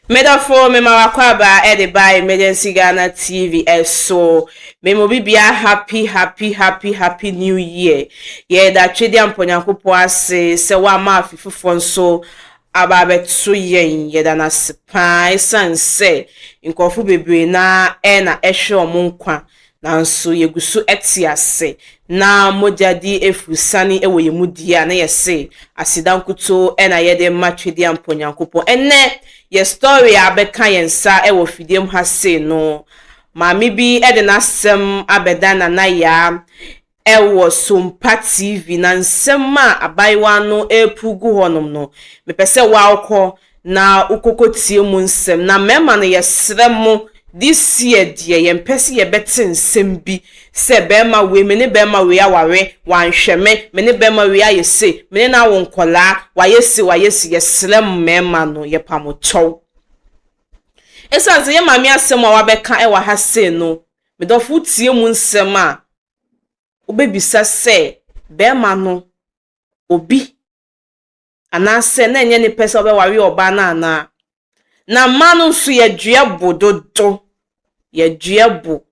Medɔfo mema w'akwaaba ɛde ba Emergency Ghana TV ɛso. Mema obi bia happy happy happy happy new year. Yɛda Twedeampɔ Nyankopɔn ase sɛ wama afe foforɔ nso aba abɛto yɛn. Yɛda no ase paa ɛsiane sɛ nkurɔfo bebree naa ɛna ɛhwɛ wɔn nkwa nanso yɛgu so te ase na mogya di efurusane wɔ yɛn mu die a na yɛse aseda nkutoo na yɛde ma Twedeampɔ Nyankopɔn. Ɛnnɛ yɛ story a abɛka yɛn nsa wɔ fidie mu ha sei no, maame bi de n'asɛm abɛda Nana Yaa wɔ Sompa TV na nsɛm a abayewa no repu gu hɔnom no, mepɛ sɛ woakɔ na wokɔkɔtie mu nsɛm. Na mmarima no yɛsrɛ mo, this year deɛ yɛmpɛ sɛ yɛbɛte nsɛm bi sɛ barima wei, me ne barima wei aware, wanhwɛ me, me ne barima wei ayɛ sei, me ne no awo nkwadaa, wayɛ sei, wayɛ sei. Yɛsrɛ mo mmarima no, yɛpa mo kyɛw. Ɛsiane sɛ yɛn maame asɛm a wabɛka wɔ ha sei no, me dɔfo wotie mu nsɛm a, wobɛbisa sɛ barima no, obi anaasɛ na ɛnyɛ ne pɛ sɛ ɔbɛware ɔbaa no anaa. Na mmaa no nso yɛdua bo dodo. Yɛdua bo.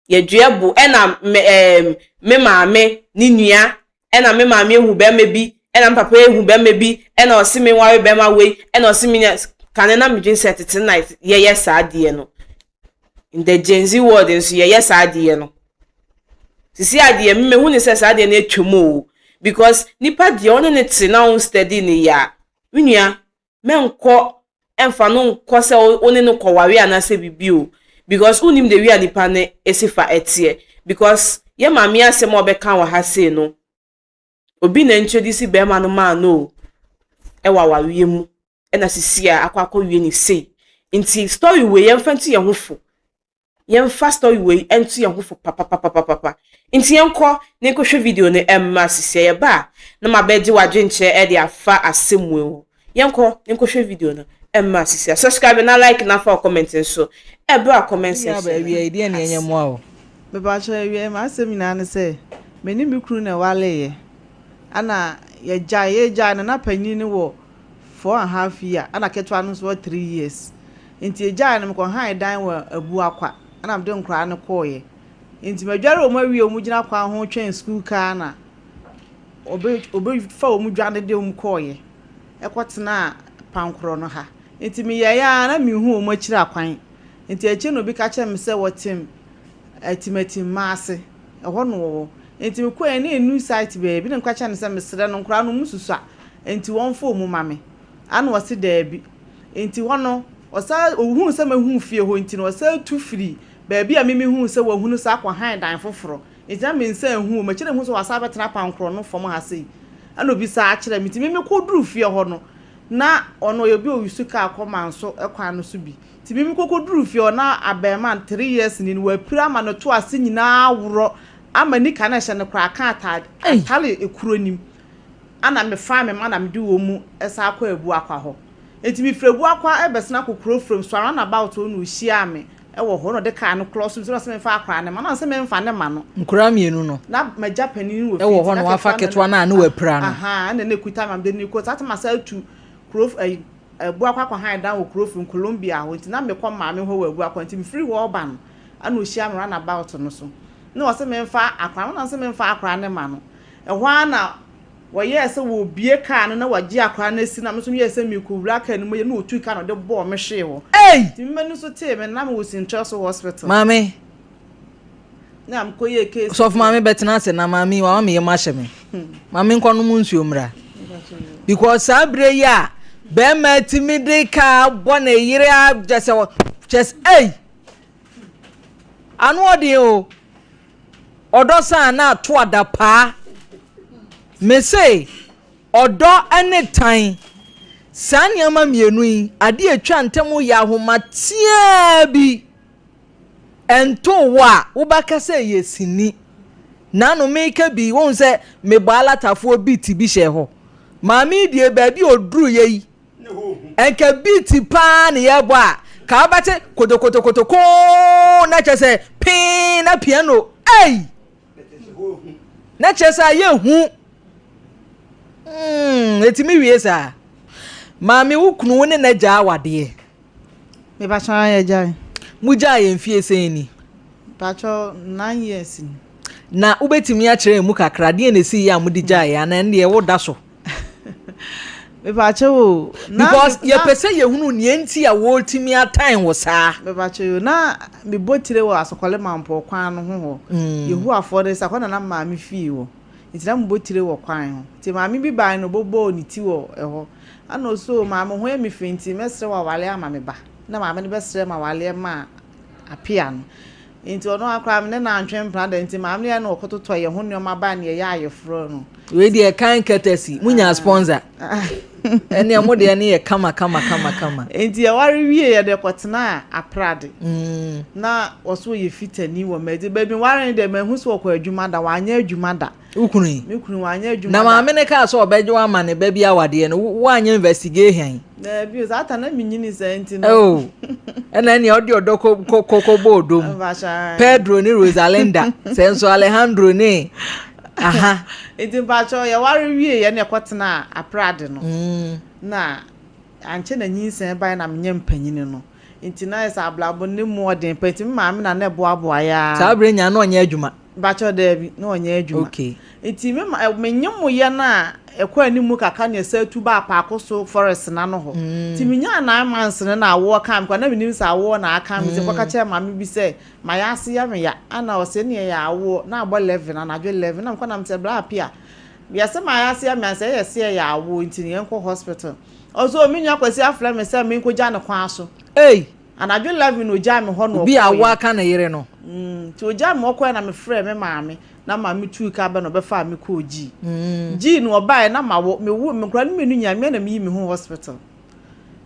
Yɛdua bo ɛna me ɛɛm me maame ne nua ɛna me maame ehu bɛrima bi ɛna me papa ehu bɛrima bi ɛna ɔsi me nware bɛrima wei ɛna ɔsi me nya kane na medwen sɛ tete na yɛyɛ saa adeɛ no. In the Gen Z world nso yɛyɛ saa adeɛ no. Sisi adeɛ mmehu ne sɛ saa adeɛ no atwam o because nipa deɛ ɔne ne te na ɔn steady ne yɛ a me nua mɛnkɔ ɛmfa no nkɔ sɛ wo ne no kɔware anaasɛ biribi o because wonim the way a nipa no esi fa ɛteɛ because yɛ maame asɛm a ɔbɛka wɔ ha sei no obi na introduce bɛrima no maa no o ɛwɔ awareɛ mu ɛna sisi a akɔ akɔwie ne sei nti story wei yɛmfa nto yɛn ho fo yɛmfa story wei nto yɛn ho fo papapapapapa nti yɛnkɔ ne nkɔhwɛ video no ɛmma sisi a yɛba a na ma bɛgye w'adwenkyerɛ ɛde afa asɛm wei ho yɛnkɔ ne nkɔhwɛ video no ɛmma sisi a subscribe na like na fa comment nso ɛbrɛ a comment section awia deɛ ne ɛnyɛ mmoa o. Mepakyɛ awie m'asɛm nyinaa ne sɛ me ne me kunu na ɛwaleeɛ ana yɛgyae yɛgyae no na panyin no wɔ 4.5 year ana ketewa no nso wɔ 3 years nti yɛgyae no mekɔhan dan wɔ Abuakwa ana mede nkoraa no kɔɔeɛ nti madware wɔn awie wɔn gyina kwan ho twɛn school car na ɔbɛfa wɔn dwane de wɔn kɔɔeɛ ɛkɔtena pankorɔ no ha nti meyɛeɛ a na mehu wɔn akyiri akwan nti akyire na obi ka kyerɛ me sɛ wɔtem atimatim ase ɛhɔ no wɔwɔ nti mekɔɛ ne enu site baabi na meka kyerɛ no sɛ mesrɛ no nkoraa no mu susua nti wɔmfa wɔn ma me ana ɔse daabi nti hɔ no ɔsa ohuu sɛ mehu fie hɔ nti no ɔsa tu firi baabi a mimi hu sɛ wahunu sɛ akɔhan dan foforɔ nti na me nsa ehu m'akyerɛ hu sɛ wasa abɛtena pankorɔ no fam ha sei ɛna obi saa akyerɛ me nti mimi kɔduru fie hɔ no na ɔno ɔyɛ obi a oyi kaa kɔ manso ɛkwan no so bi nti mimi kɔkɔduru fie hɔ na abɛɛma 3 years ni no wapira ama ne to ase nyinaa aworɔ ama nika na ɛhyɛ no koraa ka ataade atare ekuro nim ana mefa me ma na mede wɔ mu ɛsa akɔ Abuakwa hɔ nti mefiri Abuakwa ɛbɛsena akɔ kuro from so around about hɔ na ohyia me ɛwɔ hɔ na ɔde kaa no close so na sɛ memfa akora ne ma na sɛ memfa ne ma no. Nkora mmienu no. Na magya panin wɔ fie ɛwɔ hɔ na wafa ketewa no a ne wapira no. Aha, ɛna ne kuta ma mede ne kɔ saa tama sɛ atu kuro ɛyi Abuakwa akɔhan dan wɔ kuro from Colombia hɔ nti na mekɔ maame hɔ wɔ Abuakwa nti mefiri hɔ ɔba no ɛna ohyia me round about no so na ɔsɛ memfa akora no na sɛ memfa akora ne ma no ɛhɔ ara na wɔyɛɛ sɛ wɔbie kaa no na wɔgye akora no asi na me nso meyɛɛ sɛ mekɔwura kaa no mu yɛ na ɔtu kaa no ɔde bɔɔ me hwee hɔ. Ei! Nti mema no so tee me na mewɔ Sintrɛ so hospital. Maame. Na mekɔyɛɛ case. Sɔfo maame bɛtena ase na maame wama me yam ahyɛ me. Maame nkɔ nom nsuo mmra. Because saa berɛ yi a bɛrima tumi de kaa bɔ ne yere a kyɛ sɛ kyɛ sɛ ei! Ano ɔden o. Ɔdɔ san na ato adapaa. Me se ɔdɔ ne tan saa nneɛma mmienu yi adeɛ atwa ntam yɛ ahoma teaa bi ɛnto wo a wobɛka sɛ yɛ sini nano meka bi wɔn sɛ mebɔ alatafoɔ beat bi hyɛ hɔ maame deɛ baabi a oduru yɛ yi nka beat paa ne yɛbɔ a ka wobɛte kotokotokotokoo na kyerɛ sɛ pii na piano ei na kyerɛ sɛ ayɛ hu. Ɛtumi wie saa. Maame wo kunu wo ne no agyaa awadeɛ? Mepakyɛw aane yɛgyae. Mo gyaeɛ mfie sɛn ni? Mepakyɛw 9 years ni. Na wobɛtumi akyerɛ yɛn mu kakra, deɛn na ɛsiiɛ a mode gyaeɛ anaa ɛno deɛ woda so? Mepakyɛw o, na Because na yɛpɛ sɛ yɛhunu nea nti a wɔretumi atan wo saa. Mepakyɛw o, na mebɔ tire wɔ Asokɔle Mampɔw kwan no ho hɔ, Yehowafoɔ de sa, hɔ na na maame fie wɔ. Nti na mobɔ tire wɔ kwan ho. Nti maame bi bae na ɔbɔbɔɔ ne ti wɔ hɔ. Ɛna ɔse oo maame wo ho yɛ me fɛ nti mɛsrɛ wo awaleɛ ama me ba. Ɛna maame no bɛsrɛɛ me awaleɛ maa Apea no. Nti ɔno ara koraa me ne no antwe mpena da nti maame no yɛ na ɔkɔtotɔ yɛn ho nnoɔma bae na yɛyɛ ayeforɔ no. Wei deɛ kind courtesy, mo nyaa sponsor. Ɛneɛ mo deɛ no yɛ kama kama kama kama. Nti yɛware wieɛ no yɛkɔtenaa Aprade. Na ɔso ɔyɛ fitani wɔ Mɛdze. Baabi meware no deɛ manhu sɛ ɔkɔ adwuma da, wanyɛ adwuma da. Wo kunu yi? Me kunu wanyɛ adwuma Na da. maame no kaa sɛ ɔbɛgye wo ama ne ba bi awadeɛ no, woanyɛ investigation? Daabi o, saa ta na menyini saa nti no. Oh, ɛna ɛnea ɔde ɔdɔ kɔ kɔ kɔ kɔbɔ ɔdɔ mu. Mpakyɛ. Pedro ne Rosalinda, sɛ nso Alejandro ne aha. Nti mpakyɛ yɛware wie yɛ na yɛkɔtenaa Aprade no. Na ankyɛ na nyinsɛn bae na menyɛ mpanyini no. Nti na ayɛ sɛ abrabɔ no mu ɔden paa nti me maame na na ɛboaboa yɛ ara. Saa berɛ nyinaa na ɔnyɛ adwuma? Mpakyɛw daabi, na ɔnyɛ adwuma. Okay. Nti me ma menyemoyɛ no a ɛkɔ anim kakra na yɛsan tu baa Paako so forest no ano hɔ. Nti menyaa 9 months no na awoɔ kaa me koraa na mennim sɛ awoɔ na aka me nti mekɔka kyerɛɛ maame bi sɛ mayɛ ase yɛ me ya ɛna ɔse ɛneɛ ɛyɛ awoɔ na abɔ 11 anadwo 11 na mekɔ na mesɛ bra Apia yɛse mayɛ ase yɛ me ya sɛ ɛyɛ se ɛyɛ awoɔ nti no yɛnkɔ hospital. Ɔse oh me nua Kwasi afrɛ me sɛ menkɔgya no kwan so. Ei! Anadwo 11 na ogyaa me hɔ na Obi a ɔkɔeɛ. awoɔ aka ne yere no. Nti ogyaa me hɔ kɔeɛ na mefrɛɛ me maame na maame tuu kaa bɛ na ɔbɛfaa me kɔɔ Gyii. Gyii no ɔbaeɛ na mawo, mewo me nkwadaa no mmienu nyinaa me ara na meyi me ho hospital.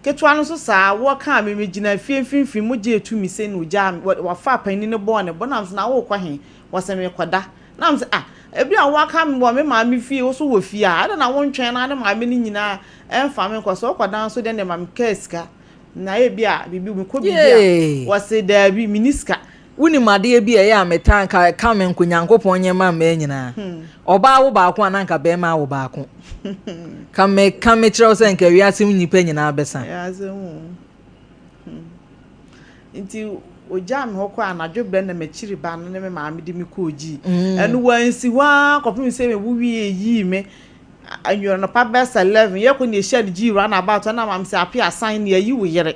Ketewa no nso saa, awoɔ kaa me, megyinaa fie mfimfini, mogya retu me sei na ogyaa me, wafaa panin no bɔɔ ne bo na mese na worekɔ he? Ɔse merekɔda. Na mese ah, ebi a woaka me wɔ me maame fie, wo nso wɔ fie a, adɛn na wontwɛn na ne maame no nyinaa ɛmfa me nkɔ, sɛ wokɔda nso deɛ ɛnneɛ ma me kaa sika. Na ebi a biribi mekɔ biribi a Yay! wɔse daabi menni sika. Wonim adeɛ bi a ɛyɛ a metaa nka ɛka me nko Nyankopɔn nyɛ ma mmaa nyinaa. Ɔbaa wo baako a na anka barima awo baako. Ka me ka me kyerɛ wo sɛ nka wiase mu nnipa nyinaa bɛsa. Ɛyɛ asɛm o. Hmm. Nti ogyaa me hɔ kɔɔ anadwo berɛ na m'akyiri ba no ne me maame de me kɔɔ gyii. Ɛno wansi hɔ ara kɔpem sɛ mewo wie yii me. Anɔpa bɛyɛ sɛ 11 yɛkɔ na yɛhyia no gyii run about ɛna maame sɛ Appiah san ne ayi wo yere.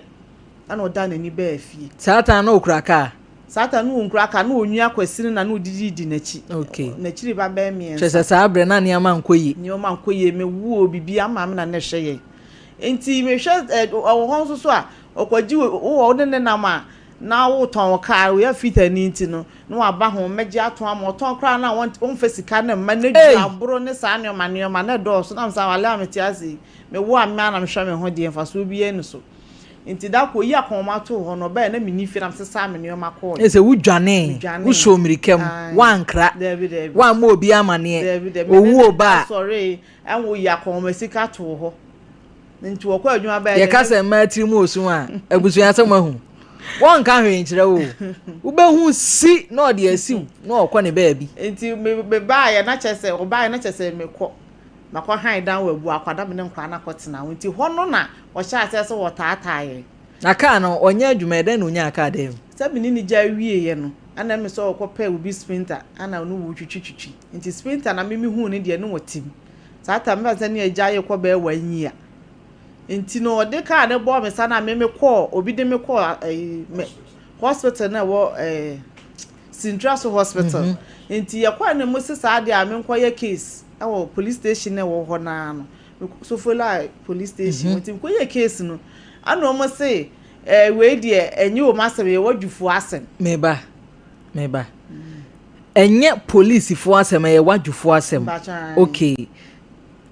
Ɛna ɔdaa n'ani baa fie. Saa time no na ɔkura kaa? Saa time no ɔnkura kaa, na ɔnua Kwasi no na na ɔdididi n'akyi. Okay. N'akyiri ba bɛyɛ mmiɛnsa. Kyerɛ sɛ saa berɛ na nneɛma nkɔ yie. Nneɛma nkɔ yie, mewoo biribiara, me maame na na ɛhwɛ yɛn. Nti mehwɛ ɛ ɔwɔ hɔ nso so a, ɔkɔgye wo wɔ wo ne ne nam a, na wotɔn wo kaa, woyɛ fitani nti no, na waba ho, mɛgye atɔn ama wo. Ɔtɔn koraa no a wɔmfa sika no mma, n'adwuma aboro ne saa nneɛma nneɛma, na ɛdɔɔso. Na mesɛ awale a mete ase yi, mewo a me ara na mehwɛ me ho deɛ, mfasoɔ biara nni so. Nti da koro, oyi akɔnhoma too hɔ no, ɔbaeɛ na menni fie na mesesaa me nneɛma kɔeɛ. Ɛsɛ wodwanee, Medwanee. wosɔɔ mmirika mu, Ae. woankra, Daabi, daabi. woammɔ obi amanneɛ, Daabi, daabi. Me ne owuo no ba a. sɔree, ɛna oyi akɔnhoma sika too hɔ. Nti wɔkɔ adwuma bɛyɛ Yɛka sɛ mmaa tiri mu osu a, abusua sɛ moahu. Wɔnka hwee nkyerɛ wo o. Wobɛhu si na ɔde asiw na ɔkɔ ne baabi. Nti me mebaeɛ na kyerɛ sɛ ɔbaeɛ na kyerɛ sɛ mekɔ makɔ han dan wɔ Abuakwa na me ne nkwadaa no akɔtena hɔ. Nti hɔ no na ɔhyɛɛ aseɛ sɛ ɔtaataa yɛn. Na kaa no ɔnyɛ adwuma ɛdɛn na ɔnyaa kaa dan mu? Sɛ me ne no gyae wieeɛ no ɛna ɛme sɛ ɔkɔpɛɛ obi sprinter ɛna ɔne wo twitwitwitwi. Nti sprinter na me mehuu no deɛ ne ɔte mu. Saa time no sɛ ne agya yɛ kɔ bɛyɛ one year nti no ɔde car no bɔɔ me sa na me me kɔɔ obi de me kɔɔ ɛyi me hospital na ɛwɔ ɛɛ Sintra so hospital mm -hmm. nti yɛkɔɔ ne mo se saa deɛ a menkɔ yɛ case ɛwɔ police station na ɛwɔ hɔ naa no Sofola police station mm -hmm. nti mekɔ yɛ case no ɛna wɔn se ɛɛ wei deɛ ɛnyɛ wɔn asɛm yɛ wɔdwufoɔ asɛm. Meba meba. Ɛnyɛ polisifoɔ asɛm ɛyɛ wadwofoɔ asɛm ok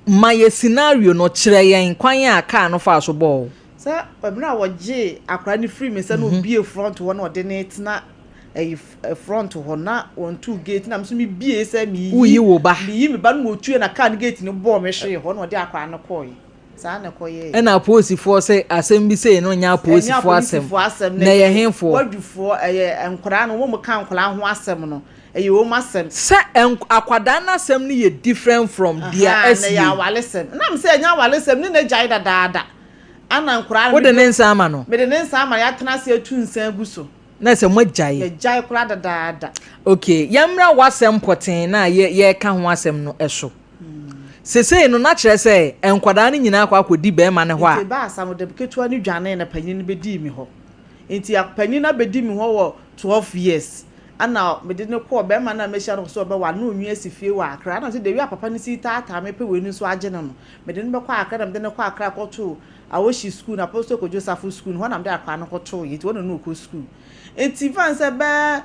ma yɛ scenario no kyerɛ yɛn kwan a car no faa so bɔɔ wo. Sɛ ɛberɛ a wɔgyee akwadaa no firi me nsa na ɔbie front hɔ na ɔde no retena ɛyi front hɔ na wɔntoo gate na me nso mebie sɛ meyi Woyi wo ba. meyi me ba no ma ɔtue na car no gate no bɔɔ me hwee hɔ na ɔde akwadaa no kɔɔeɛ. Saa na ɛkɔyɛeɛ. Ɛna apolisifoɔ se asɛm bi sei no nyɛ Ɛnyɛ apolisifoɔ asɛm, apolisifoɔ asɛm, na ɛyɛ hefoɔ? Wadwufoɔ, ɛyɛ nkwadaa no, wɔn ka nkwadaa ho asɛm no, ɛyɛ wɔn asɛm. Sɛ nk akwadaa no asɛm no yɛ different from deɛ Ahaa, na asie. ɛyɛ awaresɛm. Na me sɛ ɛnyɛ awaresɛm, ne na gyae dadaada. Ana nkoraa no. Wode ne nsa ama no? Mede ne nsa ama no, yɛatena ase atu nsa agu so. Na sɛ moagyae? Yɛagyae koraa dadaada. Okay, yɛmmra w'asɛm pɔtee no a yɛreka ho asɛm no so. Sesei no, na kyerɛ sɛ nkwadaa no nyinaa akɔ akɔdi barima no hɔ a. Nti ɛbaa saa no, ɔde ketewa no dwanee na panin no bɛdii me hɔ. Nti panin no abɛdi me hɔ wɔ 12 years. Ɛna mede no kɔɔ barima no a mahyia no sɛ ɔbɛware no, na ɔnwi asi fie wɔ Accra. Ɛna ɔse the way a papa no si taataa me pɛ wei no nso agye no no, mede no bɛkɔ Accra. Ɛna mede no kɔɔ Accra kɔtoo Awohyi School no, Apostle Kojo Safo School no, hɔ na mede akwadaa no kɔtooeɛ. Nti hɔ na na ɔkɔ school. Nti mfa no sɛ bɛyɛ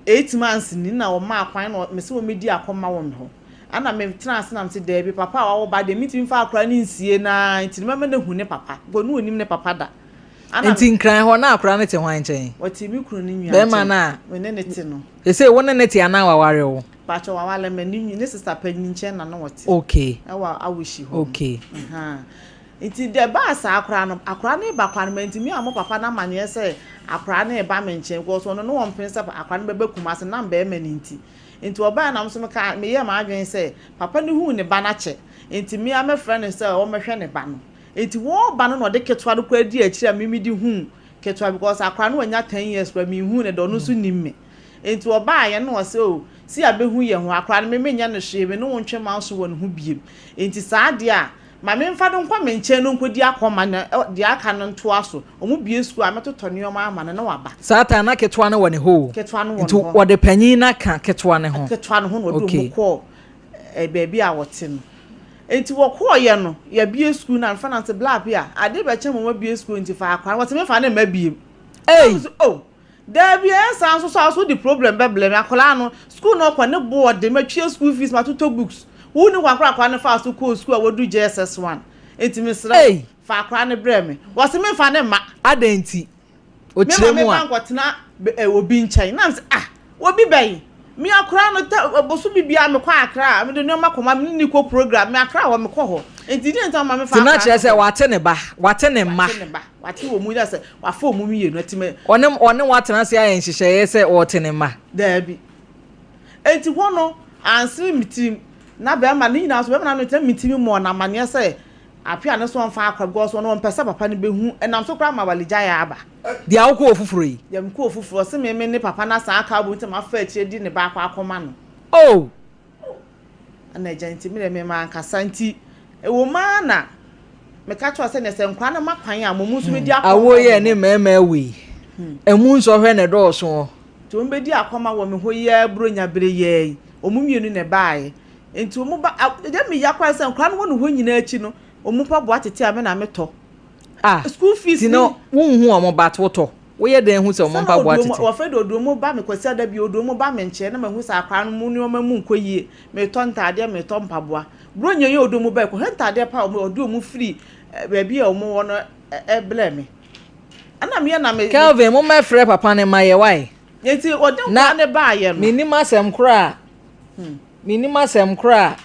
8 months ni na wɔmaa kwan na mese wɔmmɛdi akɔmma wɔ me hɔ. Ɛna metenaa ase na mese daabi, papa a wawo ba deɛ mentumi mfa akwadaa no nsie no ara nti no mɛma no ahu ne papa. Because na ɔnnim ne papa da. Ɛna Nti Nkran hɔ na akwadaa no te hwan nkyɛn? Ɔte me kunu no nua Bɛrima nkyɛn. no a. Me ne no te no. Seesei wo ne no te anaa waware wo? Pakyɛ waware me, ne nua, ne sister panyin nkyɛn na na ɔte. Okay. Ɛwɔ Awohyi hɔ no. Okay. Ahaa. Nti deɛ ɛbaa saa koraa no, akwadaa no reba koraa no, mantumi ammɔ papa no amaneɛ sɛ akwadaa no reba me nkyɛn because ɔno na ɔmpene sɛ akwadaa no bɛba Kumasi nam barima no nti. Nti ɔbaeɛ na me nso mekaa, meyɛɛ m'adwene sɛ papa no huu ne ba no akyɛ, nti me ara mɛfrɛ no sɛ ɔmmɛhwɛ ne ba no. Nti wɔreba no na ɔde ketewa no koraa dii akyire a me mede huu ketewa because akwadaa no wanya ten years koraa menhuu no da, ɔno nso nnim me. Nti ɔbaeɛ no na ɔse oh, se yɛabɛhu yɛn ho, akwadaa no me menyɛ no hwee, me ne wo ntwe manso wɔ ne ho biom. Nti saa deɛ a, Ma memfa no nkɔ me nkyɛn na ɔnkɔdi akɔma na deɛ aka no ntoa so. Wɔbue sukuu a, mɛtotɔ nneɛma ama no na waba. Saa time na ketewa no wɔ ne hɔ o. Ketewa no wɔ ne Nti hɔ. wɔde panyin no aka ketewa no ho. Ketewa no ho na wɔde Okay. wɔn kɔɔ eh, baabi a wɔte no. Nti wɔkɔɔeɛ no, yɛabue sukuu no a, mefa no sɛ bla bi a, adeɛ bɛkyɛ ma wɔabue sukuu nti fa akwadaa no. Wɔse memfa no mma biem. Ei! Na mese oh, Daabi ɛyɛ saa nso so a wo so wode problem bɛbrɛ me akwadaa no school no ɔkɔ ne bo ɔde matua school fees matotɔ books wo ni kwan koraa akwadaa no faa so kɔɔ school a wadu JSS 1 nti mesrɛ wo Ei! fa akwadaa no brɛ me wɔse memfa no mma Adɛn nti? me Ɔkyerɛ ma mu me a. ba nkɔtena obi nkyɛn na mesɛ ah obi bɛn me akwadaa no ta bosome biara mekɔ Accra a mede nneɛma kɔma me ne ne kɔ program me Accra hɔ mekɔ hɔ nti deɛ nti a woma mefa Nti na akwadaa kyerɛ no sɛ kɔ wate ne ba, wate ne mma. wate ne ba Wate wɔn mu sɛ wafa wɔn mmienu ati mɛ. Ɔne ɔne wɔn atena ase ayɛ nhyehyɛeɛ sɛ ɔrete ne mma. Daabi. Enti hɔ no, ansene me tirim. Na bɛrima no nyinaa nso, bɛrima no ano nti na mentumi mmɔɔ no amaneɛ sɛ Appiah no nso ɔmfa akora because ɔno ɔmpɛ sɛ papa no bɛhu, ɛnam so koraa ma awaregyaeɛ aba. Deɛ wokɔɔ foforɔ yi? Deɛ mekɔɔ foforɔ, ɔse me me ne papa no asan aka abom nti na mafa akyire de ne ba akɔ akɔma no. Oh! Ɛna agya nti me deɛ me mankasa nti ɛwɔ mu ara na meka kyerɛ sɛ neɛ sɛ nkwadaa no ma kwan a mo nso mɛdi akɔma Awoɔ yi a wɔ ɛne hɔ. mmarima awu yi, ɛmu nsɔhwɛ na ɛdɔɔso ɔ. Nti wɔn bɛdi akɔma wɔ me hɔ yi ara Buronya bere yi ara yi. Wɔn mmienu na ɛbaeɛ. Nti wɔn ba, deɛ meya koraa sɛ nkwadaa no wɔ ne hɔ nyinaa akyi no, wɔn mpaboa tete a me na metɔ. Ah, School fees nti no wonhu wɔn but wotɔ. Woyɛ dɛn hu sɛ wɔn Sɛ na mpaboa oduom tete? wɔfrɛ de oduom ba me Kwasiada bi oduom ba me nkyɛn na mahu sɛ akwadaa no mu nneɛma mu nkɔ yie. Metɔ ntaadeɛ, metɔ mpaboa. Buronya yi a oduom ba yi, kɔhwɛ ntaadeɛ pa a wɔn ɔde wɔn firi baabi a wɔn wɔ no brɛ me. Ɛna meyɛ na me. Kelvin, mommɛfrɛ papa no mma yɛ wai. Nti ɔde Na nkwadaa no baeɛ no. mennim asɛm korɔ a Mennim asɛm korɔ a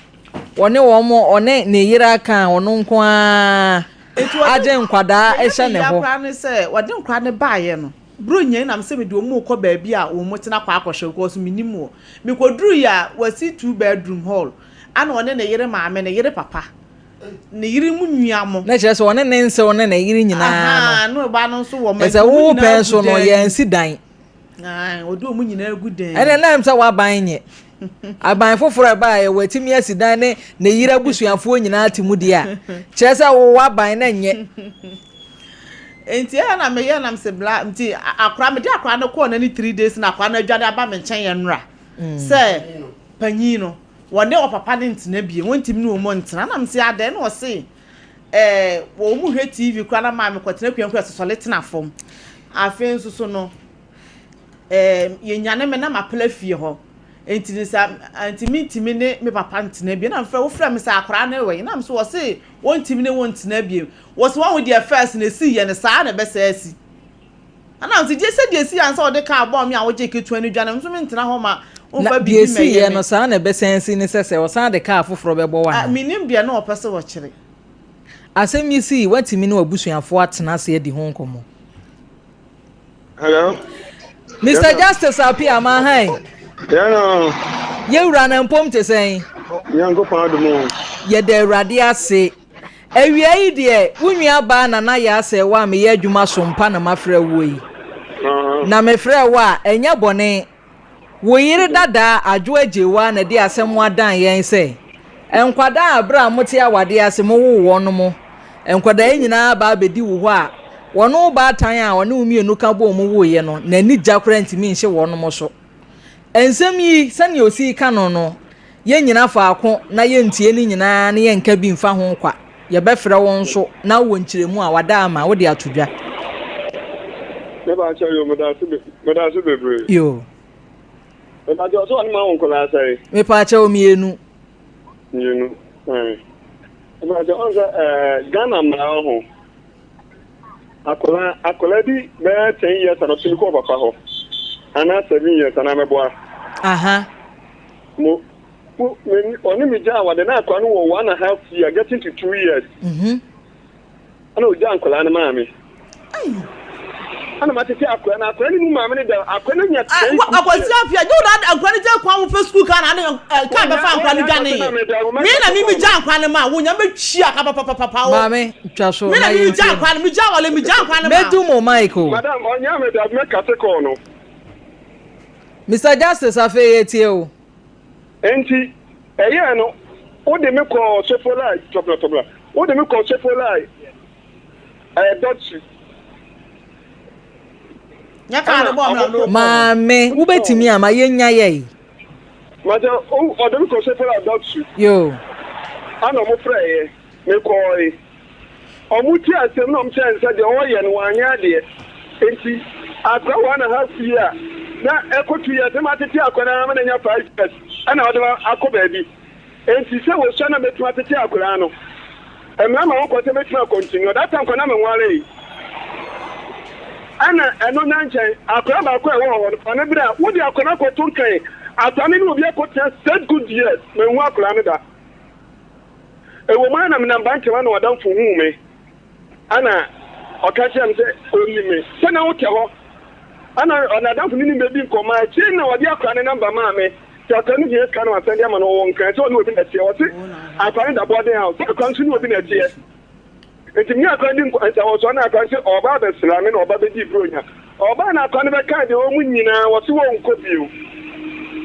ɔne wɔn, ɔne ne yere aka a ɔno nko ara Enti wɔde agye nkwadaa deɛ ɛyɛ hyɛ me ne ya hɔ. koraa ne sɛ wɔde nkwadaa no baeɛ no, Buronya yi na mesɛ mede wɔn rekɔ baabi a wɔn tena kɔ akɔhwɛ because mennim hɔ. Mekɔduruiɛ a, wɔasi two bedroom hall, ɛna ɔne ne yere maame, ne yere papa, ne yere mu nua mo. Na kyerɛ sɛ ɔne ne nsew ne ne yere nyinaa no. Ahaa, ne ɔba no nso wɔ mma Ɛsɛ nti wɔn wo nyinaa pɛn gu so no dan mu. yɛansi dan. Ae, wɔde wɔn nyinaa gu dan mu. Ɛnna na ɛm sɛ w'aban nyɛ. Aban foforɔ a ɛbaeɛ watumi asi dan ne ne yere abusuafoɔ nyinaa te mu deɛ a, kyerɛ sɛ wo w'aban na nyɛ. Nti ɛyɛ na meyɛ nam sɛ bla nti akora mede akora no kɔɔ n'ani 3 days na akora no adwane aba me nkyɛn yɛ nnora sɛ panyin no wɔne ɔpapa no ntena bie wɔntumi ne wɔn ntena nam sɛ adɛn na ɔse ɛɛ wɔn mu hwɛ TV koraa na maame kɔtena kua kura sɔsɔle tena fam afei nso so no ɛɛ yɛnyane me na mapela fie hɔ nti ne sa nti mentumi ne me papa ntena bie na mfrɛ wofrɛ me sɛ akwaraa ne wɔ na nso wɔse wɔntumi ne wɔn ntena bie wɔse wɔn ho deɛ first na esi yɛ no saa na ɛbɛsɛ asi ɛna nso gye sɛ deɛ esi ansa wɔde kaa bɔɔ me a wogye ketewa no dwa no nso mentena hɔ ma Na wɔmfa deɛ biribi ɛsiiɛ mɛyɛ no me saa na ɛbɛsan asi ne sɛ sɛ ɔsan de kaa foforɔ bɛbɔ wo Ah, anaa? menim deɛ na ɔpɛ sɛ wɔkyerɛ. Asɛm yi sii, woatumi ne w'abusuafoɔ atena ase adi ho nkɔmmɔ? Hello. Mr. Yes, Justice Appiah Mahan, Yeah, no. yɛwura no mpom te sɛn? Nyankopɔn adom o. Yɛda Awurade ase. Awia yi deɛ, wo nua baa Nana Yaa Sɛɛwa a meyɛ adwuma so mpa na mafrɛ woɔ yi. Na mefrɛɛ wo a, ɛnyɛ bɔne. Wo yere dadaa Adwo Agyewaa na ɛde asɛm adan yɛn sɛ, nkwadaa a berɛ a mote awadeɛ ase mowoo wɔn no mo nkwadaa yi nyinaa aba abɛdi wo hɔ a, wɔne wo baatan a ɔne wo mmienu ka bɔɔ mu woeɛ no, n'ani gya koraa ntumi nhye wɔnom so. Nsɛm yi, sɛnea osi reka no no, yennyina faako na yentie ne nyinaa na yɛnka bi mfa ho kwa. Yɛbɛfrɛ wo nso na wowɔ nkyerɛmu a wɔada ama wode ato dwa. Me ba kyɛw yo medase medase bebree. Yo. Me ba kyɛw so ɔne ma wo nkɔla asɛe. Me pa kyɛw mienu. Mienu. Ɛn. Me ba kyɛw ɔn sɛ ɛɛ Ghana mmara ho. Akwadaa akwadaa bi bɛyɛ ten years ana ɔtumi kɔ papa hɔ anaa seven years anaa mɛboa. Aha. Mo mo me ɔne me gya awade na akwadaa no wɔ one and a half year getting to 2 years. Ɛna ogya nkwadaa no maa me. Ɛna ma tete akwadaa no akwadaa no mu maame no da akwadaa no nya 10. Akwasi Appiah gye wo na nkwadaa no gya kwan wo fɛ sukuu kaa na ade kaa bɛfa nkwadaa no dwane yɛ. Me na me mi gya nkwadaa no ma wo nya bɛ twia ka papapapa wo. Maame twa so Me na me mi gya nkwadaa no me gya wale me gya nkwadaa no ma. Mɛdu mo mic o. Madam ɔnyɛ me da mɛ kate kɔɔ no. Mr Justice afei yɛtie o. Enti ɛyɛɛ no wode me kɔɔ Sofolai tɔbla tɔbla wode me kɔɔ Sofolai ɛyɛ dɔkyi. Nyɛ kaa no bɔɔ me na ɔno. Maame wobɛtumi ama yɛnya yɛi. Mate ɔde me kɔɔ Sofolai dɔkyi. Yo. Ɛna ɔmo frɛɛ me kɔɔe. Ɔmo tie asɛm na ɔmo kyerɛ no sɛ deɛ ɔyɛ no wanyɛ adeɛ. Enti akora 1.5 year na ɛkɔ 2 years na matete akora no ara ma no anya 5 years ɛna ɔde me akɔ baabi. Enti sɛ wɔsua na mɛtumi atete akwadaa no, mmara ma ho kwan sɛ mɛtumi akɔntinu. That time kɔ na menwaree. Ɛna ɛno na nkyɛn akwadaa baako a ɛwɔ hɔ no fa no berɛ a wode akwadaa no akɔto nkan akwadaa no ne obi akɔtena 6 good years manhu akwadaa no da. Ɛwɔ mu ara na menam Bantama na ɔdamfo huu me ɛna ɔka kyerɛ me sɛ ɔnim me sɛ na wotɛ hɔ ɛna ɔnadamfo no ne me bɛdi nkɔmmɔ akyire na ɔde akwadaa no number maa me sɛ akwadaa no hia sika no wasɛn de ama no ɔwɔ nkran sɛ ɔne obi na ɛteɛ ɔse akwadaa no da boarding house sɛ akwadaa nso ne obi na ɛteɛ nti me akwadaa di nsawɔsɔ na akwadaa sɛ ɔba abɛsra me na ɔba bɛdi buronya ɔbaa na akwadaa no bɛka deɛ wɔn nyinaa wɔse wɔn nkɔ bio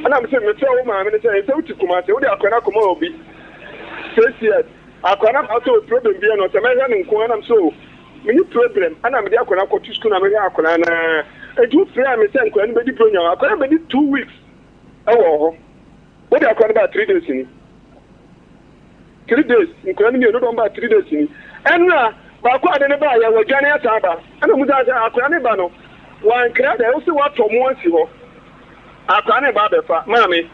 ɛna me sɛ mefrɛ wo maame no sɛ ɛsɛ wote Kumase wode akwadaa no akɔma obi 6 years akwadaa no aba sɛ o problem bi no sɛ mɛhwɛ no nko ɛnam so mene problem ɛna mede akwadaa akɔto sukuu na mehwɛ akwadaa naa nti wofrɛ me sɛ nkwadaa no bɛdi buronya akwadaa no bɛdi 2 weeks ɛwɔ hɔ wode akwadaa no baa 3 days ni 3 days nkwadaa no mmienu dɔm baa 3 days ni ɛnna baako ade ne baa yɛ wɔdwane asan aba ɛna mu sɛ akwadaa ne ba no wankra dɛ wosi watɔ mu asi hɔ akwadaa ne ba abɛfa maame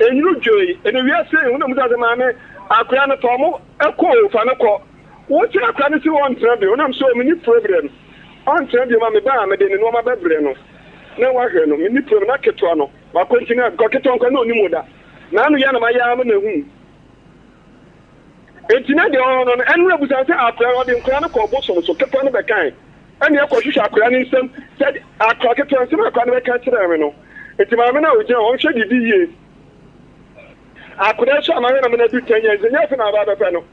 enyinu dwoe ɛna wiase ehu na mu sɛ maame akwadaa no tɔ mo ɛkɔ fa no kɔ wosi akwadaa no si wɔntena bio nam so mi ni problem ɔntena bio ma me ba a mede ne nneɛma bɛbrɛ no na wahwɛ no mi ni problem na ketewa no wakɔntinue kɔ ketewa nkɔ na onim da na ano yɛ na ma yɛ ama na ehu eti na deɛ ɔwɔ no no ɛnu ebusa sɛ akwadaa ɔde nkwadaa no kɔ bosom so ketewa no bɛkan ɛna ɛkɔ hwehwɛ akwadaa no nsam sɛ akwadaa ketewa nsɛm akwadaa no bɛka kyerɛ me no eti maame no a ogyina hɔ ɔnhwɛ didi yie akwadaa so a maame na mo na du 10 years nyɛ afei na aba abɛpɛ no.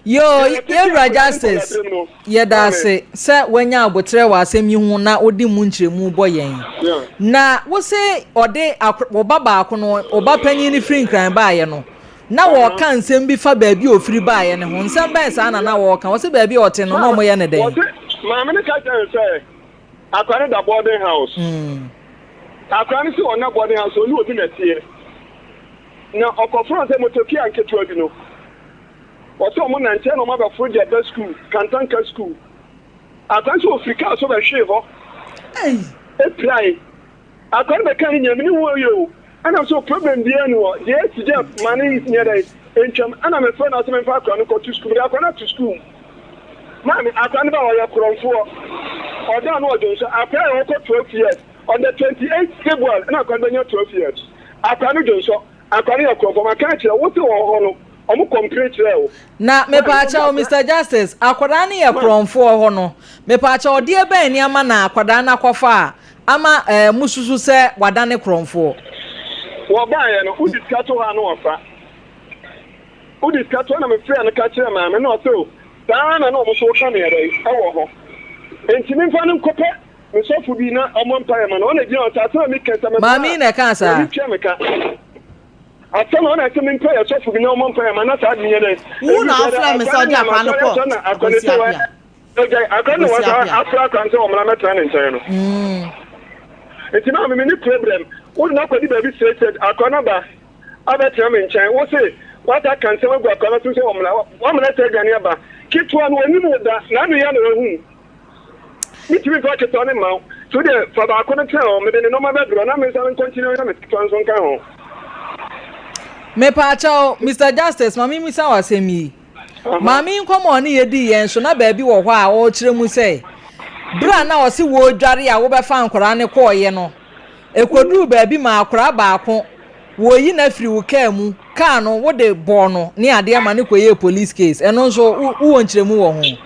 Yo, yɛwura Justice, yɛda ase sɛ wanya abotrɛ wɔ asɛm yi ho na wode mu nkyerɛmu bɔ yɛn. Na wo se ɔde ɔba baako no, ɔba panyin no firi Nkran baeɛ no, na wɔka nsɛm bi fa baabi a ofiri baeɛ no ho. Nsɛm bɛn saa na na wɔka? Wɔse baabi a ɔte no na ɔmoyɛ ne dɛn? Wɔse maame no ka kyerɛ no sɛ akwadaa no da boarding house. Akwadaa no sɛ ɔna boarding house ɔne obi na ɛteɛ. Na ɔkɔfrɛ sɛ motokia nketewa bi no. Wɔsɛ ɔmo nante na ɔmo abɛforo de aba school, Kantanka school. Akwadaa nso ofiri kaa so bɛhwee hɔ. Epirae. Akwadaa no bɛka ne nyame ne wo yɛ o. Ɛna so problem biara ni hɔ. Deɛ esi gya ma ne nyɛ dɛ ntwam. Ɛna mefrɛ no asɛ memfa akwadaa no kɔto school. Mede akwadaa no ato school. Maame akwadaa no ba ɔyɛ korɔmfoɔ. Ɔda no ɔdwo nso. Akwadaa yɛ ɔkɔ 12 years. On the 28 February ɛna akwadaa no bɛnya 12 years. Akwadaa no dwo nso. Akwadaa no yɛ korɔmfoɔ. Maka akyerɛ wo sɛ wɔ hɔ no ɔmo complain kyerɛ wo. Na mepaakyɛw Mr Justice, akwadaa no yɛ korɔmfoɔ hɔ no, mepaakyɛw ɔdeɛ bɛn nneɛma na akwadaa no akɔfa a ama mususu sɛ wadane korɔmfoɔ? Wɔbaeɛ no wode sika to hɔ a na wɔfa. Wode sika to hɔ na mefrɛɛ no ka kyerɛɛ maame na ɔse o saa ara na na ɔmo nso woka me ɛdɛn ɛwɔ hɔ. Enti memfa no nkɔpɛ me sɔfo bi na ɔmmɔ mpaeɛ ma no. Ɔna gyina hɔ sɛ asɛm a meka yi sɛ meboa Maame yi a na ɛkaa saa. ɔne tua me ka. Asɛm a ɔna ɛsɛ mempɛ yɛ sɔfo bi na ɔmmɔ mpaeɛ ma na saa ade no nyɛ dɛn Wo ɛndu na sɛ dɛ wofrɛ me akwa sɛ no ɔde nam akwadaa no asɔre kɔ asɔre na akwa no Akwasi sɛ wɔ Appiah. Agyae akwa no na Akwasi wasa Appiah. afra akwa no sɛ ɔmmra mmɛtena ne nkyɛn no. Nti maame menni problem wode no akɔdi baabi straight straight akwa no aba abɛtena me nkyɛn wo se wasa aka nsɛm agu akwa no asom sɛ ɔmmra wamena sɛ aduane aba ketewa no ɔnim wo da n'ano yɛ na wahu Metumi mfa ketewa no mma wo. So wo deɛ fa baako no tena hɔ, mede ne nɔɔma bɛbrɛ wo na me nsa no nkɔntini na me ketewa nso nka ho. Mepaakyɛw, Mister Justice, ma mimmisa wo asɛm yi. Maame yi nkɔmmɔ a ɔne yɛ dii yɛn so na baabi wɔ hɔ a ɔrekyerɛ mu sɛ bere a na ɔse wɔredware a wobɛfa nkwadaa no kɔɔeɛ no, ɛkɔduruu baabi maa akwadaa baako wɔreyi no afiri wo kaa mu, kaa no wode bɔɔ no ne adeɛ ma no kɔyɛɛ police case. Ɛno nso wowɔ nkyerɛmu wɔ ho?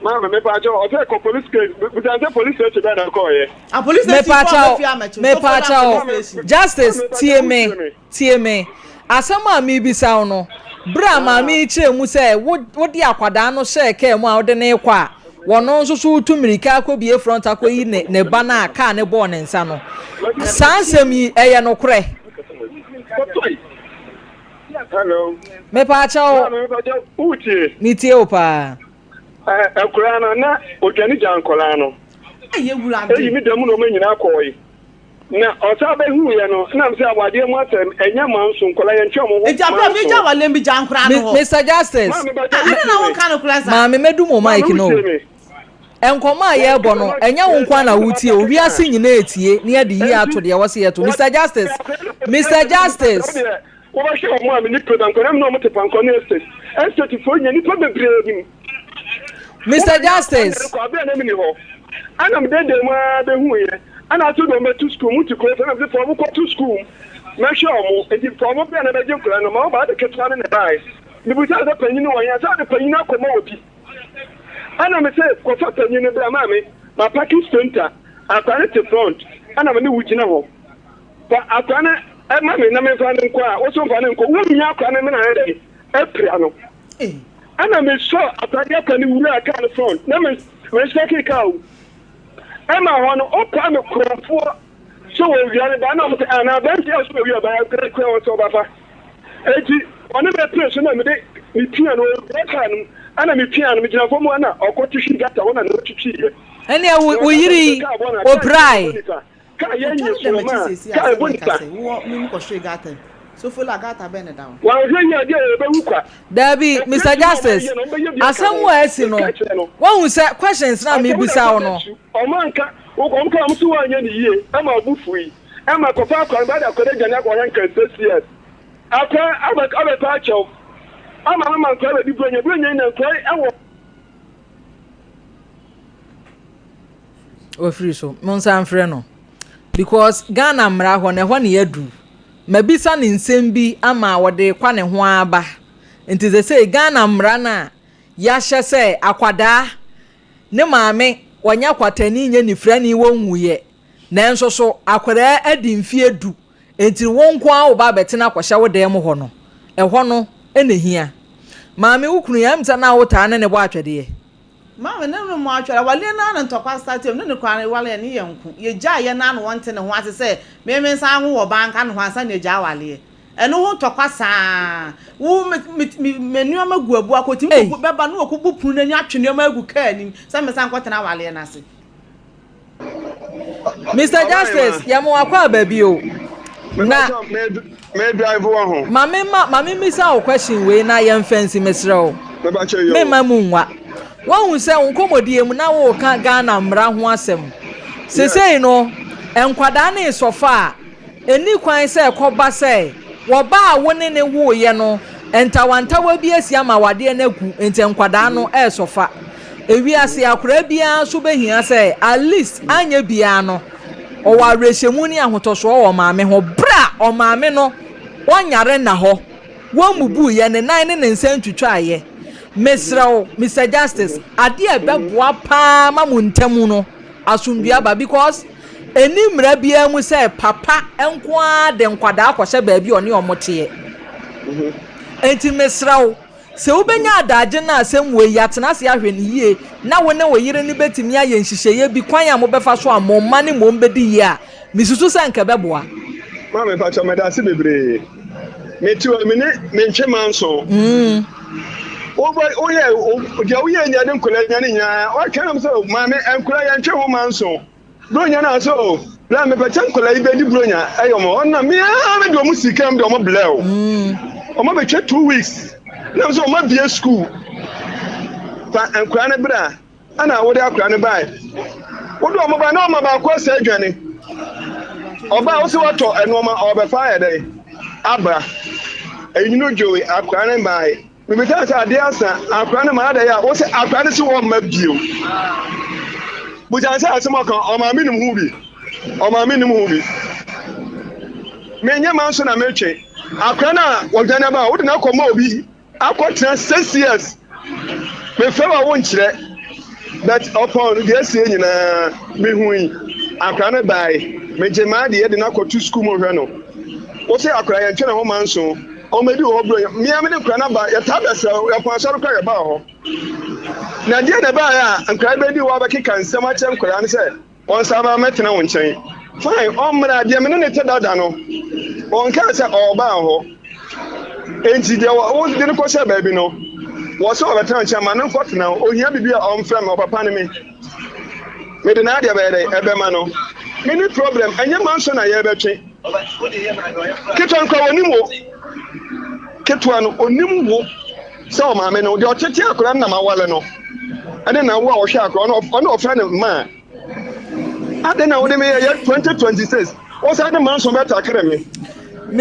Maame mepaakyɛw ɔsɛ kɔ police case bisa sɛ police station bɛn na ɛkɔɔ yɛ. Ah police station fo Mepaakyɛw abɛfie amɛkye wo sofo la mepaakyɛw police station. Justice Maame tie mepaakyɛw me wotie me. tie me asɛm a mebisa wo no bere a maame yi kyerɛ mu sɛ wo wode akwadaa no hyɛɛ kaa mu a wode no rekɔ a wɔno nso so retu mmirika akɔbie front akɔyi ne ne ba no a kaa no bɔɔ ne nsa no saa nsɛm yi ɛyɛ nokorɛ? Hello. Mepaakyɛw Maame mepaakyɛw wotie. metie wo paa. Akuraa no, na odwane gyaa nkwadaa no. Eyi me da mu na wɔn nyinaa kɔɔe. Na ɔsan bɛhuiɛ no, na mesɛ awadeɛ mu asɛm, ɛnyɛ manso, nkwadaa yɛntwe wɔn ho Nti abira mi gya awale mi gya nkwadaa no hɔ. Mister Justice. Maame bàtà Ɛna na wɔn ka no kura sa. Maame mɛdu mo mic no. Nkɔmɔ a yɛrebɔ no, ɛnyɛ wo nko na wotie o, wiase nyinaa etie na yɛde yie ato deɛ wɔsi yɛto. Mister Justice, Mister Justice. Wobɛhwɛ wɔn a menni program kɔ na me ne wɔn te Pankɔ ne Estate. Estate foɔ nya nnipa bebree nim. Mister Justice. Kɔ abere a na menni hɔ. Ɛna me dɛdɛɛ mu ara bɛhuiɛ. Ɛna ato de wɔn bɛto sukuu mu te kuro sɛ na mese fa wɔn kɔto sukuu mu mɛhwɛ wɔn. Nti fa wɔn bra na bɛgye nkwadaa no. Ma wɔn baa de ketewa no na ɛbaeɛ. Mebusaa sɛ panyin no wɔ he a sɛ ɔde panyin no akɔma obi. Ɛna mese kɔfa panyin no bra maame. Mapaki sprinter. Akwadaa no te front ɛna me ne wo gyina hɔ. Fa akora no ma me na memfa no nkɔ a, wo so mfa no nkɔ. Womia akora no mena ayɛ dɛn apira no. Ɛna mesɔɔ akora de akora no wuraa kaa no front na mesɔkee kaa o. Ɛma hɔ no, ɔpaa me korɔmfoɔ sɛ wɔwia me ba na ɔmo sɛ ah na aberanteɛ a ɔsɛ wɔwia ba akora kura wɔ sɛ ɔbafa. Enti ɔne me pere so na mede mepia no ɔwura kaa no mu ɛna mepia no megyina fam hɔ na ɔkɔto hwii gata hɔ na ne ho twitwiiɛ. Ɛnneɛ wo yere yi, ɔpirae. Kaa yɛ Otwa nye no dɛm soroma akyi a, seesei a kaa sɛ ɛbɔ meka nipa. sɛ wowɔ me mu kɔhwee gutter mu. Sofola gutter bɛn na ɛda hɔ? Wanhwɛ yie a deɛ yɛbɛwu kwa. Dabi, Mister Operation a Justice, wɔayɛ no, wɔbɛyɛ bi aka asɛm ho. a asi no, Meka kyerɛ no. woahu sɛ questions no a Asɛm na mebisa wo ɛkɔda no. su. Wɔn anka, wɔn kaa wɔn so wɔanyɛ no yie, ɛma ɔbo fui. Ɛma kɔfa akwa no, bɛde akwa no adwane akɔ hɛ nka six years. Akwa abɛ abɛpa akyɛw. Ama mama nkwa abɛdi buronya, buronya yi na nkwa yi ɛwɔ. Wafiri so. Monsan mfrɛ no. Because Ghana mmara hɔ no, ɛhɔ ne yɛadu. Mabisa no nsɛm bi ama ɔde kwa ne ho aba. Nti sesei Ghana mmara no a yɛahyɛ sɛ akwadaa ne maame ɔnyɛ kwatani nyɛ nifirani wɔnwuiɛ nanso so akwadaa adi mfeɛ du nti wo nko ara wo ba abɛtena akɔhyɛ wo dan mu hɔ no, ɛhɔ no na ɛhia. Maame wo kunu yi, ɛyɛ me sɛ na wotaa ne no bɔ atwɛdeɛ. Maame ne no mmɔ atwɛre. Awaleɛ no ara na ntɔkwa starte mu. Ne no koraa no waleɛ no yɛ nko. Yɛgyaeɛ no ara na ɔnte ne ho ase sɛ me me nsan nwo ɔbaa nka ne ho ansa na yɛagyae awaleɛ. Ɛno ho ntɔkwa saa. Wo me me me me nneɛma gu abu akɔtumi Ei. kɔbu bɛba na wakɔbu pono no ani atwe nneɛma agu kaa anim sɛ mesan nkɔtena awaleɛ no ase. Mr. Justice, yɛ mo akɔ aba bio. Na me drive wɔ ho. Ma me ma ma me misa wo question wei na yɛn fɛnsi mesrɛ wo. Me ma mu nwa. Wahu sɛ wo nkɔmmɔdie mu na woka Ghana mmara ho asɛm. Sesei no, nkwadaa ne sɔfa a, Enni kwan sɛ ɛkɔba sɛ wɔba a wo ne no woeɛ no ntawantawa bi asi ama awadeɛ no agu nti nkwadaa no resɔfa. Ewiase akwadaa biara nso bɛhia sɛ at least anyɛ biara no ɔwɔ awerɛhyɛmu ne ahotɔsoɔ wɔ ɔmaame ho berɛ a ɔmaame no ɔnyare nna hɔ, wɔmmubuiɛ, ne nan ne ne nsa ntwitwaeɛ. Mesrɛ wo Mister Justice, adeɛ a ɛbɛboa pa ara ma mo ntam no asomdwoeɛ aba because Ɛnni mmara biara mu sɛ papa nko ara de nkwadaa kɔhyɛ baabi a ɔne wɔn teɛ. Enti mesrɛ wo, Sɛ wobɛnya adagye na asɛm wei yɛatena ase ahwɛ no yie na wo ne wo yere no bɛtumi ayɛ nhyehyɛeɛ bi kwan a mobɛfa so a mo mma ne mmom bɛdi yie a, mesusu sɛ anka ɛbɛboa. Maame mpakyɛw medase bebree. Mete hɔ me ne me ntwe manso. Wobɔ woyɛ deɛ woyɛ nya de nkɔla nya ne nyinaa wɔtwɛn nam sɛ maame nkɔla yɛn ntwe ho manso. Buronya na sɛ o bla mepɛ sɛ nkɔla yi bɛdi buronya ɛyɛ ɔmo ɔna mea me de ɔmo sika m de ɔmo blɛ o. Ɔmo bɛtwa 2 weeks na sɛ ɔmo abie school fa nkɔla no bra. Ɛna wode akora no bae. Wode ɔmo bae na ɔma baako asɛ adwane. Ɔbaa wo sɛ watɔ nneɛma ɔbɛfa ayɛ dɛn? Aba. Enyinu dwoe akora no bae. Mebisa sɛ adeɛ asa akora no ma adɛn a wo sɛ akora no sɛ wɔmma bio. Busa sɛ asɛm ɔka ɔmaame nim ho bi. Ɔmaame nim ho bi. Menyɛ ma nso na metwe. Akora no a wɔdwane ba a wode no akɔma obi akɔtena 6 years. Mefrɛ wo a wonkyerɛ, but ɔpɔn deɛ asie nyinaa mehui. Akora no bae, megye maa deɛ de no akɔto sukuu mu hwɛ no. Wo sɛ akora yɛntwe ne ho ma nso ɔmɛdi wɔ hɔ buro mmea me ne nkora no aba yɛtaa bɛsrɛ wo yɛpɔn asɔre kora yɛbaa hɔ. Na deɛ na ɛbaeɛ a nkora bɛdi hɔ abɛkeka nsɛm akyerɛ nkora no sɛ ɔnsan ba mɛtena wo nkyɛn. Fine, ɔmmra deɛ me ne ne te dada no ɔnkaa sɛ ɔrebaa hɔ. Enti deɛ wode no kɔhyɛ baabi no, wɔ sɛ ɔbɛtena nkyɛn ma no nkɔtena hɔ. Ohia biribi a ɔmfrɛ me, ɔpapa ne me. Mede n'adeɛ bɛyɛ dɛ ɛbɛma no. Menni problem, ɛnyɛ manso na yɛrebɛtwe. Ketewa no koraa ɔnim wo. Ketewa no ɔnim wo sɛ ɔmaame no. Deɛ ɔtete akwadaa no na mawale no. Ɛne na wo a ɔhwɛ akwadaa no, ɔne ɔfrɛ no maa. Adɛn na wode me yɛ yɛ 2026? Wosan de manso bɛtakere me.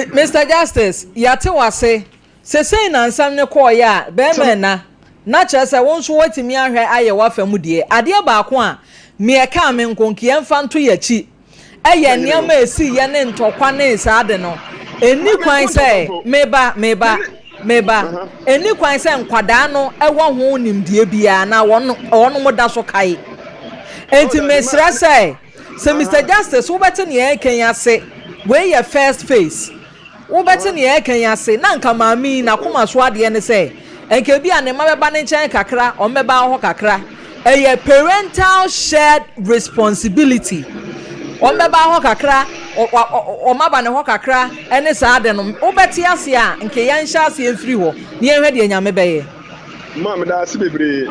Mr. Justice, yɛate wase. Sesei na nsɛm no kɔɔeɛ a, bɛrima ɛna, na kyerɛ sɛ wo nso woatumi ahwɛ ayɛ w'afa mu deɛ. Adeɛ baako a meɛ kaa me nko nka yɛmfa nto yɛakyi ɛyɛ nneɛma a ɛsiiɛ ne ntɔkwa ne saa de no. Ɛnni kwan sɛ meba, meba, meba. Ɛnni kwan sɛ nkwadaa no ɛwɔ ho nimdeɛ biara na wɔn wɔnom da so kae. Enti mesrɛ sɛ Mr. Justice wobɛte nea ɛreka yi ase, wei yɛ first phase. Wobɛte nea ɛreka yi ase na nka maame yi n'akoma so adeɛ ne sɛ nka ebi a ne mma bɛba ne nkyɛn kakra, wɔn bɛba hɔ kakra. Ɛyɛ parental shared responsibility. Wɔn bɛba hɔ kakra, wɔn aba ne hɔ kakra ɛne saa ade no. Wobɛte ase a nka yɛnhyɛ aseɛ mfiri hɔ na yɛnhwɛ deɛ Nyame bɛyɛ. Ma meda ase bebree.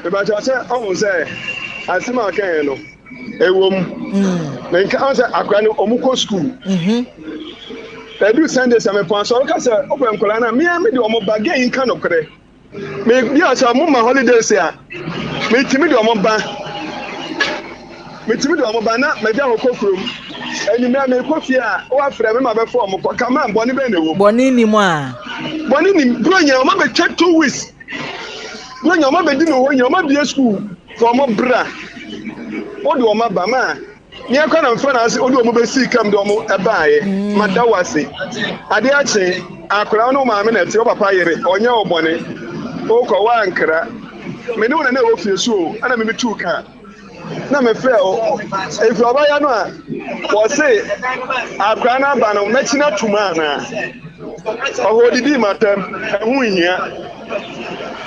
Mebakyɛ sɛ ɔhu sɛ asɛm a ɔkaeɛ no ɛwɔ mu. Menka ɔhu sɛ akora no ɔmu kɔ sukuu. Ɛdu Sunday sɛ mepɔn asɔre ka sɛ wopɛ nkwadaa no a mea mede ɔmo ba gɛ yi nka nokorɛ. Me bi a sɛ ɔmo ma holidays a metumi de ɔmo ba. Metumi de ɔmo ba na magya hɔ kɔ kurom. Anwummerɛ mekɔ fie a woafrɛ me ma bɛfa ɔmo kɔ. Kama bɔne bɛn na ɛwɔ mu? Bɔne nim a. Bɔne nim buro nyina ɔmo abɛtwa 2 weeks. Buro nyina ɔmo abɛdi me hɔ nyina ɔmo abie school fa ɔmo bra. Wode ɔmo aba ma neɛ kɔ na mfa na ase wode ɔmo bɛsii kam de ɔmo ɛbaeɛ. Mada wo ase. Adeɛ akye akwadaa no maame na ɛte wo papa yere ɔnyɛ wo bɔne. Wokɔ woankra. Me ne wo na na ɛwɔ fie so o ɛna me metuu kaa. Na mefrɛ o efi ɔbɛyɛ no a wɔse akwadaa no aba no mɛkyi no atum anaa ɔhɔ odidi matam ɛho nhia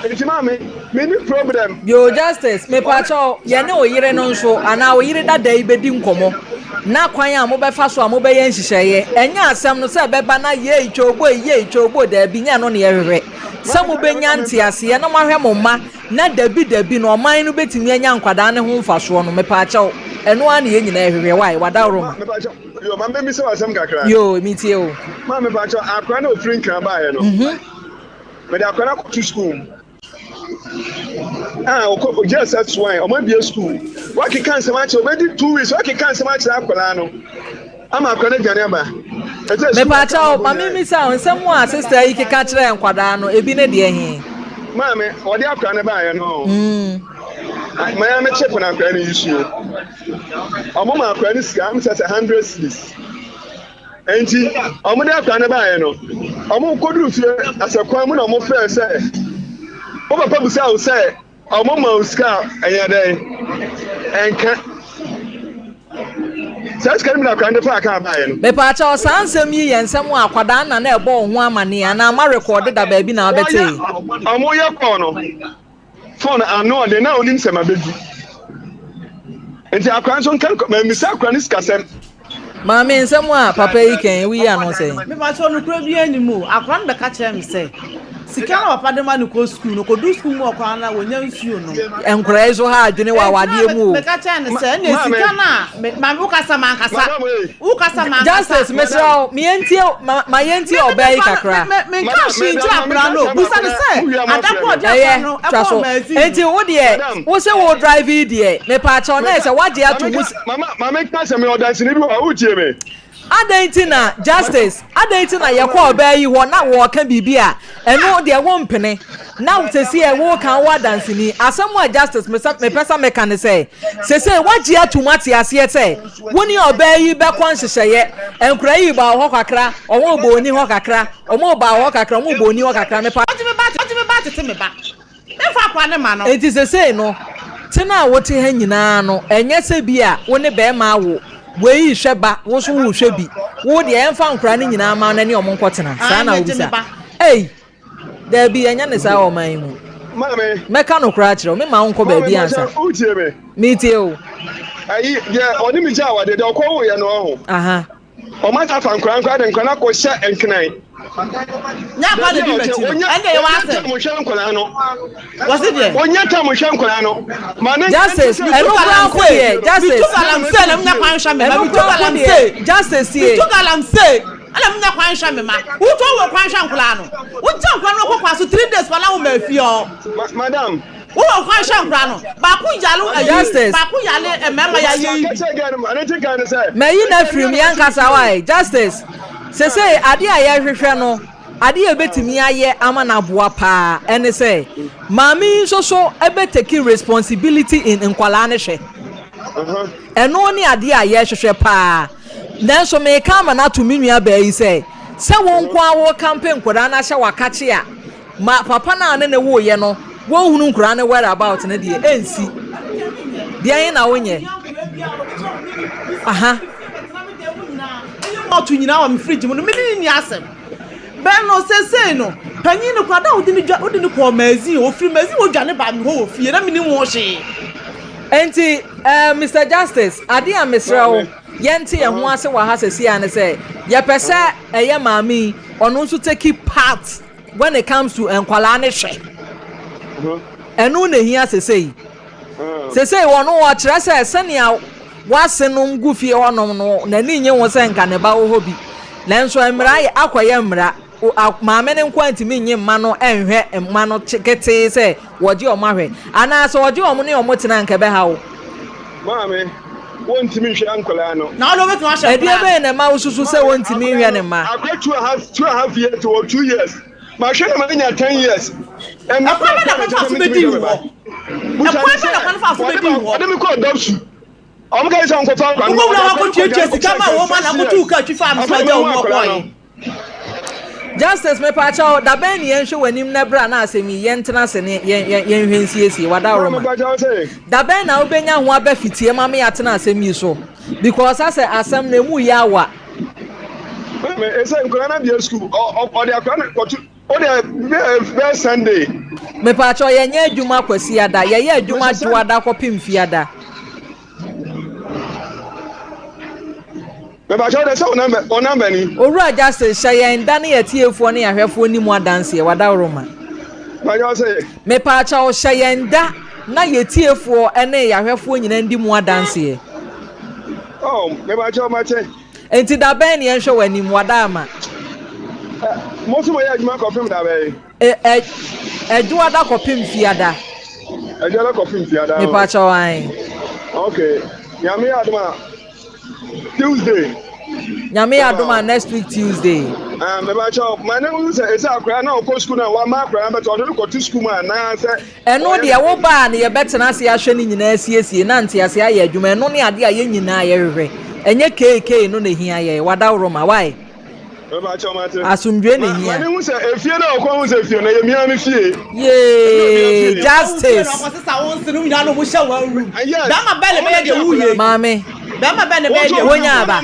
nti maame menni problem. Yo, Justice, mepakyɛw, yɛne wo yere no nso anaa wo yere dada yi bɛdi nkɔmmɔ na kwan a mobɛfa so a mobɛyɛ nhyehyɛeɛ. Ɛnyɛ asɛm no sɛ ɛbɛba na yei twɛwbo yei twɛwbo daabi, nyɛ ɛno ne yɛhwehwɛ. Sɛ mobɛnya nteaseɛ na moahwɛ mo mma na dabi dabi no ɔman no bɛtumi anya nkwadaa ne ho mfasoɔ no, mepakyɛw, ɛno ara ne yɛn nyinaa yɛhwehwɛ. Wae, wadaworo ma. Mepakyɛw, yo, ma mbɛmisa wo asɛm kakra. Yo, metie o. Ma mepakyɛw, akwadaa no a ofiri Nkran baeɛ no, mede akwadaa no akɔto school mu. Ah, ɔkɔ JSS one, ɔmo abie school. Wakeka nsɛm akyerɛ, obedi 2 weeks, wakeka nsɛm akyerɛ akwadaa no. Ama akwadaa no aduane aba. Ɛsɛ school aka Mepakyɛw, ɔmo ma nyinaa. memisa wo, nsɛm a sister yi keka kyerɛɛ nkwadaa no, ebi ne deɛ he? Maame, ɔde akwadaa no baeɛ no. Maya me chip na akwadaa no yi suo. Ɔmo ma akwadaa no sika, am sɛ 100 cedis. Enti ɔmo de akwadaa no baeɛ no, ɔmo kɔduru fie asɛ kwan mu na ɔmo frɛ sɛ, wo papa bisa wo sɛ ɔmo ma wo sika a ɛnyɛ dɛn? Ɛnka. Saa sika no bi na akwadaa no de faa kaa baeɛ no. Mepaakyɛw, saa nsɛm yi yɛ nsɛm a akwadaa na na ɛbɔ wo ho amaneɛ anaa ma rekɔɔde da baabi na wobɛtee? Ɔmo yɛ kɔɔ no, phone ano ɔden na onim sɛ mabɛdu. Nti akwadaa nso nka mammisa akwadaa no sikasɛm. Maame, nsɛm a papa yi kɛn, woyi ano sɛn? Mepakyɛw, nokorɛ biara nni mu o. Akwadaa no bɛka kyerɛɛ me sɛ, sika no a papa de ma no kɔ sukuu no, ɔkɔdu sukuu mu hɔ koraa no a, wɔnya nsuo nom. Nkwadaa yi nso ha adwene wɔ awadeɛ mu o. Enti na meka kyerɛɛ no sɛ, ɛnneɛ sika no a, me, maame wokasa mankasa, wokasa mankasa. Justice, mesrɛ wo, ma yɛntie, ma, ma yɛntie ɔbaa yi kakra. Me, me, menka hwee nkyerɛ akwadaa no o. Bisa no sɛ, adako a ɔde akwadaa no Ɛyɛ, twa kɔɔ so. magazine Enti no. wo deɛ, wo se wo drive yi deɛ, mepaakyɛw, na ɛyɛ sɛ woagye ato mu sɛ. Mama, ma menka asɛm yi, ɔdanseni bi wɔ hɔ, wotie me? Adɛn nti na, Justice, adɛn nti na yɛkɔ ɔbaa yi hɔ na wɔɔka biribi a, ɛno deɛ wompene, na seesei woka wo adanseni? Asɛm a Justice mesɛ, mepɛ sɛ meka ne sɛ, seesei woagye atom ate aseɛ sɛ wo ne ɔbaa yi bɛkɔ nhyehyɛeɛ, nkwadaa yi ba wo hɔ kakra, wɔn ba oni hɔ kakra, wɔn ba wo hɔ kakra, wɔn ba oni hɔ kakra, mepa. Ɔgye me ba, ɔgye me ba tete me ba. Memfa akoa no mma no. Enti seesei no, tena a wote ha nyinaa no, ɛnyɛ sɛ bi a wo ne barima awo, wei rehwɛ ba, wo nso worehwɛ bi. Wo deɛ, ɛmfa nkwadaa no nyinaa mma na ne wɔn nkɔtena. Saa Aane, na megye me wobisa? ba. Ei! Daabi, ɛnyɛ ne saa wɔ ɔman yi mu. Maame. Mɛka nokorɛ akyerɛ wo, memma wonkɔ Maame, baabi ansa. mpakyɛ, wotie me? Metie wo. Ayi, deɛ ɔne me gyaa awadeɛ, deɛ ɔkɔwoeɛ no, ɔho. Aha. Wɔn asa afa nkora nkora de nkora no akɔ hyɛ nkenan. Nyɛ akora na di m'akyi no. Ɛnde yɛ w'asɛm. Onya tam hwɛ nkora no. Wɔsi deɛ. Onya tam hwɛ nkora no. Ma ne Justice, ɛno kora nko deɛ, justice. Mitu galamsey na munya kwan hwɛ me ma. Ɛno Mitu kora nko deɛ, galamsey. justice tie. Mitu galamsey ɛna munya kwan hwɛ me ma. Wotɔ wɔ kwan hwɛ nkora no. Wogya nkora no kɔ kwan so 3 days wala wo ma afie hɔ. Madam. Wowɔ kwan hwɛ nkora no. Baako yale ayi, Justice. baako yale mmarima yaye yi bi. Mayi no afiri mu yɛnkasa wae. Justice, sesei adeɛ a yɛhwehwɛ no, adeɛ a yɛbɛtumi ayɛ ama no aboa paa ɛne sɛ maame yi nso so bɛ take responsibility in nkwadaa no hwɛ. Ɛno ne adeɛ a yɛhwehwɛ paa. Nanso meka ama no ato me nua baa yi sɛ, sɛ wo nko ara wokampe nkwadaa no ahyɛ w'akakye a, Ma papa no a ɔne no woeɛ no wɔnhunu nkoraa no where about no deɛ ɛnsi. Deɛn na wonyɛ? Aha. Mɔto nyinaa wɔ me fridge mu no me ne ne nni asɛm. Bɛn no seesei no panyin no koraa da wode no dwa wode no kɔɔ magazine ofiri magazine odwane baa me hɔ wɔ fie na menim ho hwee. Enti eh, Mister Justice, adeɛ a mesrɛ wo yɛnte yɛn ho ase wɔ ha seesei ara ne sɛ yɛpɛ sɛ ɛyɛ maame yi ɔno nso take part When it comes to nkwadaa no hwɛ, ɛno na ehia sesei. Sesei wɔn wɔkyerɛ sɛ sɛnea w'asenom gu fie hɔnom no, n'ani nye ho sɛ nka ne ba wɔ hɔ bi. Nanso mmara yɛ akɔyɛ mmara. Maame no nko ntumi nye mma no nhwɛ mma no ketee sɛ wɔgye wɔn ahwɛ. Anaa sɛ ɔgye wɔn ne wɔn tena nka ɛbɛha wo. Maame, Wontumi nhwɛ nkwadaa no. Na ɔno obetumi ahwɛ nkwadaa no. Ɛdeɛ bɛn na ɛma wosusu sɛ wontumi nhwɛ ne mma? Akora 2½ years or 2 years. Mahwɛ na manya 10 years. Ɛkwan bɛ na kwan fa so bɛdi wɔ? Ɛkwan bɛ na kwan fa so bɛdi wɔ? Ɔde me kɔ dɔpsu. Ɔmo ka sɛ ɔnkɔfa akwadaa no. Wokɔ wura wakɔ tuatua sika ma wɔn ma na akotu kaa twi fa mi so agya wɔn ɔkɔɛ. Justice, mepaakyɛw, dabɛn ne yɛnhwɛ w'anim na bra na asɛm yi yɛntena ase ne yɛnhwɛ nsiesie wadaworoma. Dabɛn na wobɛnya ho aba fitie ma me atena asɛm yi so because asɛ asɛm no emu yɛ awa. Maame, ɛsɛ nkwadaa no abia sukuu, ɔde akwadaa no kɔto, ɔde bɛɛ Sunday. Mepaakyɛw, yɛnyɛ adwuma Kwasiada, yɛyɛ adwuma Dwoada kɔpem Fiada. Mepaakyɛw dɛ sɛ wo number ni. Owura Justice, hyɛ yɛn da ne atiefoɔ ne ahwɛfoɔ ni mu adanseɛ, wadaworoma. Mepaakyɛw sɛ. Mepaakyɛw, hyɛ yɛn da na yɛtiefoɔ ne yɛahwɛfoɔ nyinaa ndi mu adanseɛ. Oh, mepaakyɛw mate. Enti da bɛn ne yɛnhwɛ w'anim, wadaama? Mo nso moyɛ adwuma kɔpem da bɛn? Ɛdwoada kɔpem Fiada. Ɛdwoada kɔpem Fiada. Mepaakyɛw ae. Okay, Nyame yɛ adom a Tuesday. Nyame yɛ adom a next week Tuesday. Ah, mepaakyɛw, ma ne hu sɛ ɛsɛ akwadaa na ɔkɔ sukuu na wama akwadaa bɛtɔ ɔde no kɔto sukuu mu anaasɛ. Ɛno deɛ wo ba a na yɛbɛtena ase ahwɛ ne nyinaa asiesie na ntease ayɛ adwuma, ɛno ne adeɛ a yɛn nyinaa yɛhwehwɛ, ɛnyɛ keekei no na ɛhia yɛn, wadaworoma, why? Asomdwoe na ehia. Ma ne hu sɛ efie na ɔkɔ hu sɛ efie no yɛ mia me fie. Yee, justice. Maame. Bɛrima bɛn na ɛbɛyɛ deɛ Wonya aba?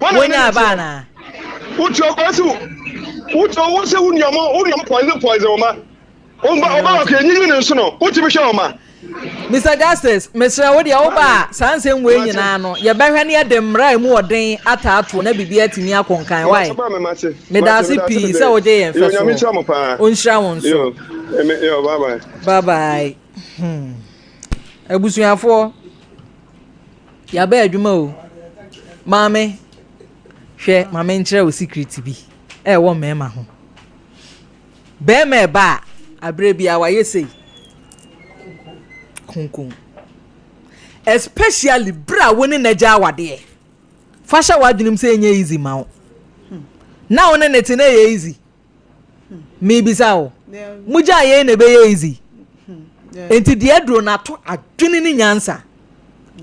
Wonya aba anaa? Wotu ɔkwan si wotu wo sɛ wo nua mo wo nua mo poison poison wo ma. Ɔba ɔba wɔ kɛ nyinyi ne nsono wotumi hwɛ wo ma. Mister Justice, mesrɛ wo deɛ woba a saa nsɛm wei nyinaa no yɛbɛhwɛ ne yɛde mmara a ɛmu ɔden ataa toɔ na biribi atumi akɔ nkan. Wai? Meda ase pii sɛ wogye yɛn fɛ soɔ. Ɔnhyira wo nso. Bye bye. Hmm. Abusuafoɔ, yɛaba adwuma o. Maame, hwɛ ma menkyerɛ wo secret bi ɛwɔ mmarima ho. Barima ɛba a, aberɛ biara wayɛ sei. Kunkun. Especially berɛ a wo ne n'agya awadeɛ. Fa hyɛ w'adwenem sɛ ɛnyɛ easy ma wo. Na wo ne ne te na ɛyɛ easy. Mebisa wo. Mogya yei na ɛbɛyɛ easy. Enti deɛ aduro no ato adwene ne nyansa.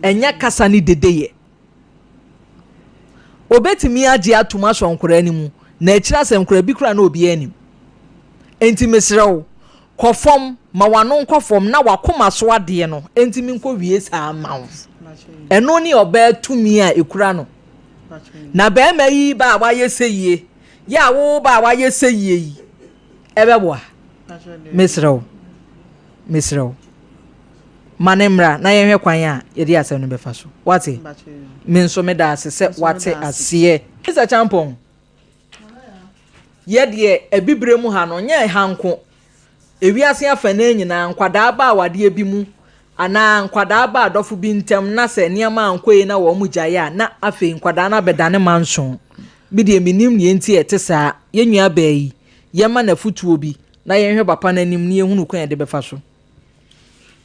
Ɛnyɛ kasa ne dedeyɛ. Obetumi agye atom asɔ nkwadaa no mu, na akyiri asɛm koraa, bi koraa na obiara nnim. Enti mesrɛ wo, kɔ fam, ma w'ano nkɔ fam na w'akoma so adeɛ no ntumi nkɔwie saa mma wo. Ɛno ne ɔbaa tumi a ɛkura no. Na barima yi ba a wayɛ sɛyie, yɛ a wo ba a wayɛ sɛyie yi, ɛbɛboa? Mesrɛ wo, mesrɛ wo. Ma no mmra na yɛnhwɛ kwan a yɛde asɛm no bɛfa so. Woate? Me nso meda ase sɛ woate aseɛ. Mister Champong, yɛ deɛ abibire mu ha no, nyɛ ha nko, ewiase afanaa nyinaa, nkwadaa ba awadeɛ bi mu anaa nkwadaa ba adɔfo bi ntam na sɛ nneɛma ankɔ yie na wɔn gyae a, na afei nkwadaa no abɛdane manso. Me deɛ mennim deɛ nti a ɛte saa. Yɛn nuabaa yi, yɛmma no afotuo bi na yɛnhwɛ papa no anim na yɛhunu kwan a yɛde bɛfa so.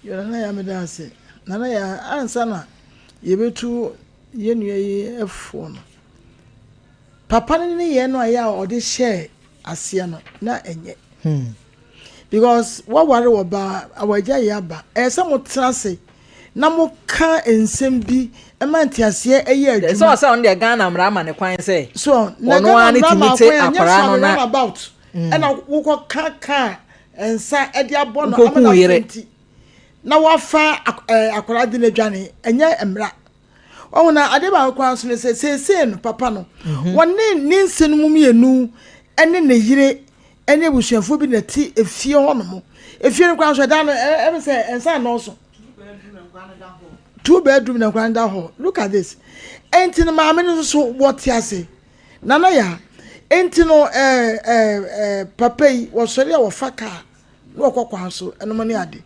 Yo Nana Yaa meda ase. Nana Yaa ansa na yɛbɛtu yɛn nua yi foɔ no, papa no ne yɛn no a yɛ a ɔde hyɛɛ aseɛ no na ɛnyɛ. Hmm. Because waware wɔ baa, awagya yɛ aba. Ɛyɛ sɛ mo tena ase na mo ka nsɛm bi ɛma nteaseɛ ɛyɛ adwuma. Sɛ ɔsɛ ɔno deɛ Ghana mmara ama ne kwan sɛ. So na Ghana mmara ma kwan a nyɛ sɛ run about. Ɛna wokɔ ka kaa nsa de abɔ no ama no afɛnti na wafa akwadaa de no adwane ɛnyɛ mmara ɔho na ade baako koraa nso ne sɛ seesei no papa no mhm. wɔne ne nse no mu mmienu ne ne yere ne abusuafoɔ bi na te efie hɔ nom efie no koraa nso ɛdan no ɛmi sɛ nsa nnɔɔso two bedroom na nkwadaa no da hɔ look at this ɛnti no maame no nso so wɔte ase. Nana Yaa, Enti no eh eh eh papa yi wɔsɔre a wɔfa kaa na wɔkɔ kwan so ɛnom ne ade.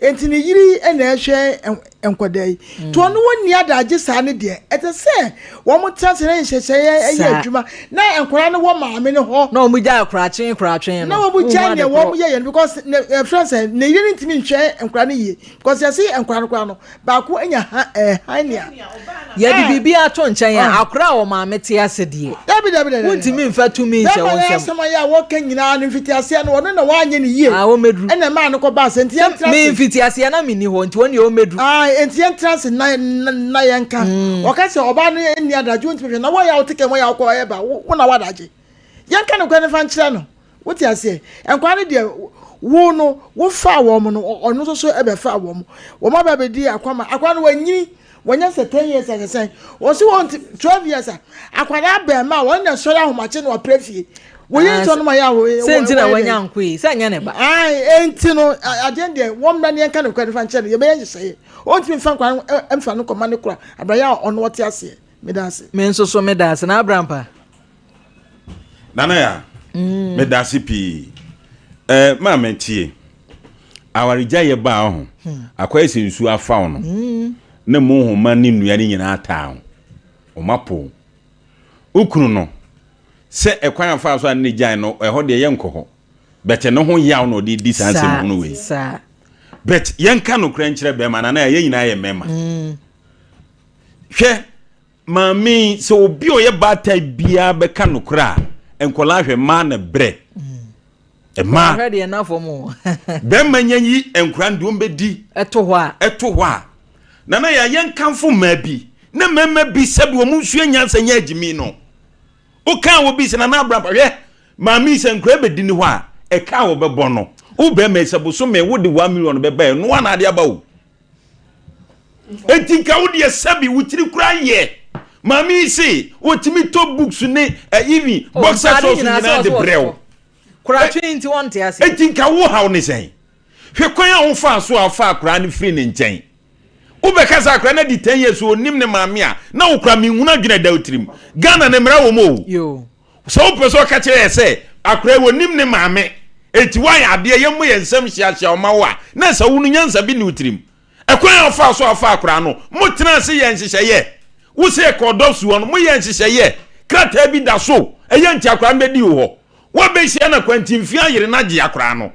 Enti ne yere yi na ɛhwɛ nkwadaa yi. Mm. To ɔno wɔnni adagye saa ne deɛ ɛsɛ sɛ wɔn tena ase na nhyehyɛeɛ ɛyɛ adwuma na nkwadaa no wɔ maame no hɔ. Na wɔn gya korakyen korakyen no. Na wɔn gya nea wɔn yɛ yɛ no because ne ɛfrɛ sɛ ne yere ntumi nhwɛ nkwadaa no yie because yɛsi nkwadaa no koraa no Baako anya ha ɛɛ hernia. Yɛde biribi ato nkyɛn a, akora a ɔmaame te ase deɛ. Dabi dabi dabi. Wontumi nfa tumi nhyɛ wo nsam. Bɛrima asɛm ayɛ a wɔka nyinaa no mfitiaseɛ no ɔno na wanyɛ ne yie. Ah ɔmmɛduru. Ɛna ɛmaa no kɔbaa sɛ nti yɛntena ase. Me mfitiaseɛ na menni hɔ nti wɔn deɛ ɔmmɛduru. Ah nti yɛntena ase na na yɛnka. Ɔka sɛ ɔbaa no nni adagye wontumi hwɛ na wɔyɛ a wote kɛn wɔyɛ a wokɔ ɛba wo na wadagye. Yɛnka nokorɛ no fa nkyerɛ no. Wote aseɛ? Nkwadaa no deɛ, wo no, wofaa wɔn no, ɔno nso so bɛfaa wɔn. Wɔn aba abɛdi akwama. Akwadaa no wanyini, wanya sɛ ten years asɛ sɛn. Wɔsi wɔn ti 12 years a, akwadaa abɛɛma a wɔn na sɔre ahomakye na wapra fie. Wɔyɛ nti ɔno ma yɛ aho. Sɛ nti na wanya nko yi, sɛ nyɛ ne ba. Ae, enti no, adeɛ deɛ, wɔn mmra ne yɛnka nokorɛ no fa nkyerɛ no, yɛbɛyɛ nhyehyɛeɛ. Ɔntumi mfa nkwadaa no mfa no kɔma ne kora, abrayɛ a ɔno ɔte aseɛ. Meda ase. Me nso so meda ase. Na Abrampa. Nana ya, mm. meda ase pii. Eh, maame tie. Awaregyaeɛ baa ho. Hmm. Akɔyɛ sɛ nsuo afa wo no. Hmm. Na mu nhoma ne nnua no nyinaa taa ho. Ɔma po. Wo kunu no, sɛ ɛkwan afa so a ne gyae no, ɛhɔ deɛ yɛnkɔ hɔ. But ne ho yaw na ɔde di saa nsɛm hunu wei. But yɛnka nokorɛ nkyerɛ bɛrima, Nana ya, yɛn nyinaa yɛ mmarima. Hmm. Hwɛ, Maame yi, sɛ obi a ɔyɛ baatan biara bɛka nokorɛ a, nkwadaa hwɛ, mmaa na brɛ. Mmaa. Hwɛ deɛ na fam o. Bɛrima nya yi nkwadaa no deɛ wɔn bɛdi. Ɛto hɔ a. Ɛto hɔ a. Nana yɛ yɛn kanfo mmaa bi na mmarima bi sɛbi wɔn nsua nyansa nyɛ agyimi no. Wokaa wɔ bi sɛ Nana Abraham hwɛ maame yi sɛ nkwadaa bɛdi ne hɔ a ɛka a wɔbɛbɔ no. Wo bɛrima yi sɛ bosome wode 1 million bɛba ɛno a na ade aba o. Enti nka wo deɛ sɛbi wo tiri kura yɛ. Maame yi se wɔtumi tɔ books ne eh, even Oh, boxer ntaade shorts nyinaa sɛ nyinaa de ɔso brɛ wo. ɔtotɔ. Koratwe nti wɔnte aseɛ. Enti nka wo haw ne sɛn? Hwɛ kwan a wofaa so a wofaa akwaraa no firi ne nkyɛn. Wobɛka sɛ akwaraa no adi 10 years ɔnnim ne maame a, na wo koraa menhunu adwene a ɛda wo tirim. Ghana no mmara wɔ mu o. Yoo. Sɛ wopɛ sɛ ɔka kyerɛ yɛ sɛ akwaraa yi ɔnnim ne maame, enti woayɛ adeɛ yɛmmɔ yɛn nsam hyeahyea ɔma wo a, na ɛsɛ wo no nyansa bi nni wo tirim. Ɛkwan a wofaa so a wofaa akwaraa no, motenaa ase yɛɛ nhyehyɛeɛ. Wo sɛ yɛkɔɔ dɔf su hɔ no, moyɛɛ nhyehyɛeɛ. Krataa bi da so, ɛyɛ nti akwaraa no bɛdii wo hɔ. Woabɛhyia no akwantimfie ayere no agye akwaraa no.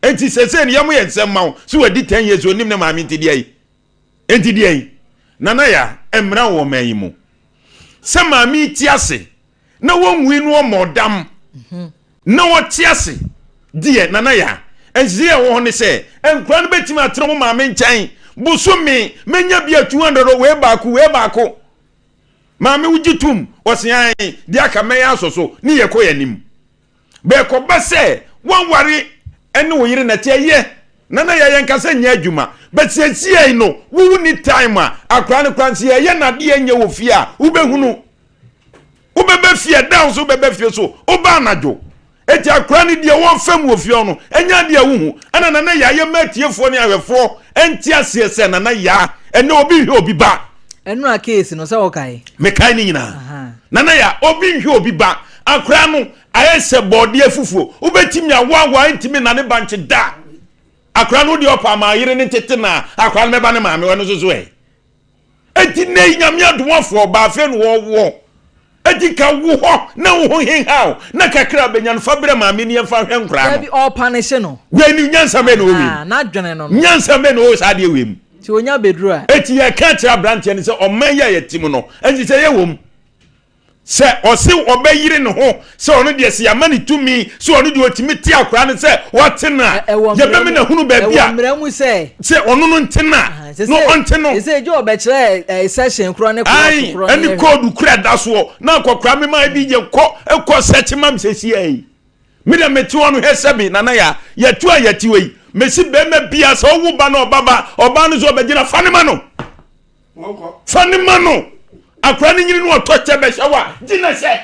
Enti seesei no yɛmo yɛ nsɛm ma wo sɛ wadi 10 years ɔnnim ne maame nti deɛn? Enti deɛn? Nana Yaa, mmara wɔ ɔman yi mu sɛ maame yi te ase na wɔnwui no ɔmmɔ dam na ɔte ase deɛ. Nana Yaa, nhyehyɛeɛ a ɛwɔ hɔ ne sɛ nkwadaa no bɛtumi atena wɔn maame nkyɛn bosome, mɛnya bi a 200 wei baako wei baako. Maame wogye tom? Ɔse ae, deɛ aka mɛyɛ asɔ so ne yɛkɔ yɛn anim. Bɛkɔba sɛ woaware ne wo yere na ɛte ɛyɛ na na yɛyɛ nka sɛ nyɛ adwuma but seesiei no wo wonni time a akwadaa no koraa nso yɛyɛ no adeɛ nyɛ wɔ fie a wobɛhunu wobɛba fie ɛda wo so wobɛba fie so woba anadwo eti akwadaa no deɛ wɔfam wɔ fie no ɛnyɛ adeɛ a wohu ɛna nana yaa yɛ mma atiefoɔ ne ahwɛfoɔ ɛnte aseɛ sɛ nana yaa ɛnɛ obi nhwɛ obi ba. Ɛnura case no sɛ wɔkae. Mekae ne nyinaa. Nana yaa obi nhwɛ obi ba Akora no ayɛ sɛ bɔɔdeɛ fufuo. Wobɛtumi awoawoa ntumi nane bankye da. Akora no wodeɛ ɔpa ama yere no ntete na akora no bɛba ne maame hɔ no nso so ɛ. Enti nnɛ yi Nyame adom afoɔ ɔbaa afei na wɔwoɔ. Enti ka wo hɔ na wo ho hehaw na kakra a bɛnya no fa brɛ maame no yɛmfa nhwɛ nkoraa no. Dabi ɔɔpanehye no. Wei no nyansa bɛn na ɔwɔ wei mu? N'adwene no no. Nyansa bɛn na ɔwɔ saa adeɛ wei mu? Nti onya bɛduru a. Enti yɛka kyerɛ aberanteɛ no sɛ ɔman yi a yɛte mu no nhyehyɛeɛ wɔ mu. Sɛ ɔse ɔbɛyere ne ho sɛ ɔno deɛ sɛ yɛama ne tumi sɛ ɔno deɛ ɔtumi te akwaraa no sɛ wate no a, yɛbɛme no ahunu baabi a sɛ ɔno no nte no a, na ɔnte no. Ae, ɛne koodu kura da soɔ na akɔkora me maa bi yɛ kɔ kɔ sɛkye ma me sɛsi yi. Me deɛ mete hɔ no hwɛ sɛbe nana ya yɛtu a yɛte hɔ yi mesi bɛrima bia sɛ ɔwo ba na ɔba ba ɔbaa no so ɔbɛgyina fa ne ma no. Fa ne ma no. Akora no nyini no ɔtɔ kyɛ bɛhyɛ wa gye na hyɛ.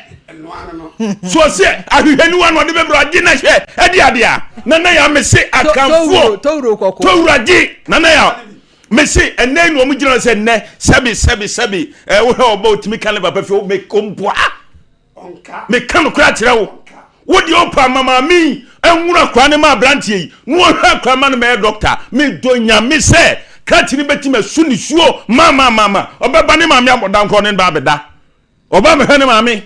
So ɔsɛ ahwehwɛniwa na ɔde bɛbrɛ gye na hyɛ ɛde adeɛ a nana ya mese akanfoɔ towura gye nana ya mese ɛnɛ na wɔn gyina sɛ nnɛ sɛbi sɛbi sɛbi ɛɛ wohɛ ɔba otumi ka ne papa fi o mɛ mboa. Meka nokorɛ akyerɛ wo, wo deɛ wopɛ ama maame yi nwunu akwadaa no ma aberanteɛ yi na ɔhwɛ akwadaa ma no mɛyɛ dɔkta. Medɔ Nyame sɛ krakye no bɛtumi asu ne suo maamaamaama. Ɔbɛba ne maame abɔ da nkorɔ ne ba abɛda. Ɔba abɛhwɛ ne maame.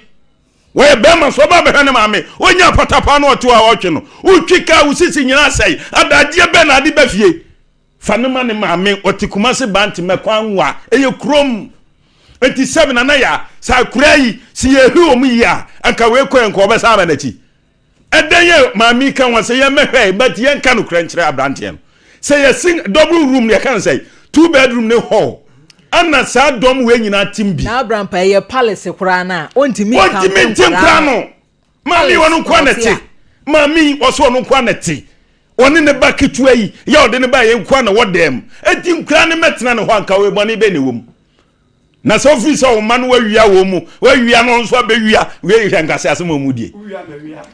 Wɔyɛ bɛrima so ɔba abɛhwɛ ne maame. Ɔnya apatapaa na ɔte hɔ a ɔretwe no. Wotwi kaa wo sisi nyinaa asɛe. Adagyeɛ bɛn na ade ba fie? Fa no ma ne maame ɔte Kumasi Bantama kwan wa ɛyɛ kurom nti sɛbi nana ya sɛ akura yi si yɛ hwi wɔn yie a anka wei kɔ yɛ nka ɔbɛsan aba n'akyi ɛdɛn yɛ maame yi ka ho sɛ yɛn mɛhwɛ but yɛn ka no kura nkyerɛ aberanteɛ no sɛ yɛ sing double room yɛ ka no sɛ two bedroom ne hall ɛna saa dɔm wei nyinaa tim bi. Na abrampa ɛyɛ palace koraa na ɔntumi nka ɔntumi nte nkura no. Maame yi ɔno nko ara na ɛte. Maame yi ɔsɛ ɔno nko ara na ɛte. Ɔne ne ba ketewa yi yɛ ɔde ne ba yɛ nko ara na wɔ dan mu. Eti nkura ne mɛtena ne hɔ anka wɔ bɔne bɛn na ɛwɔ mu. Na sɛ ofiri sɛ ɔma no wawia wɔn mu, wawia no nso abɛwia, wei hwɛ nkase asɛm a wɔn die.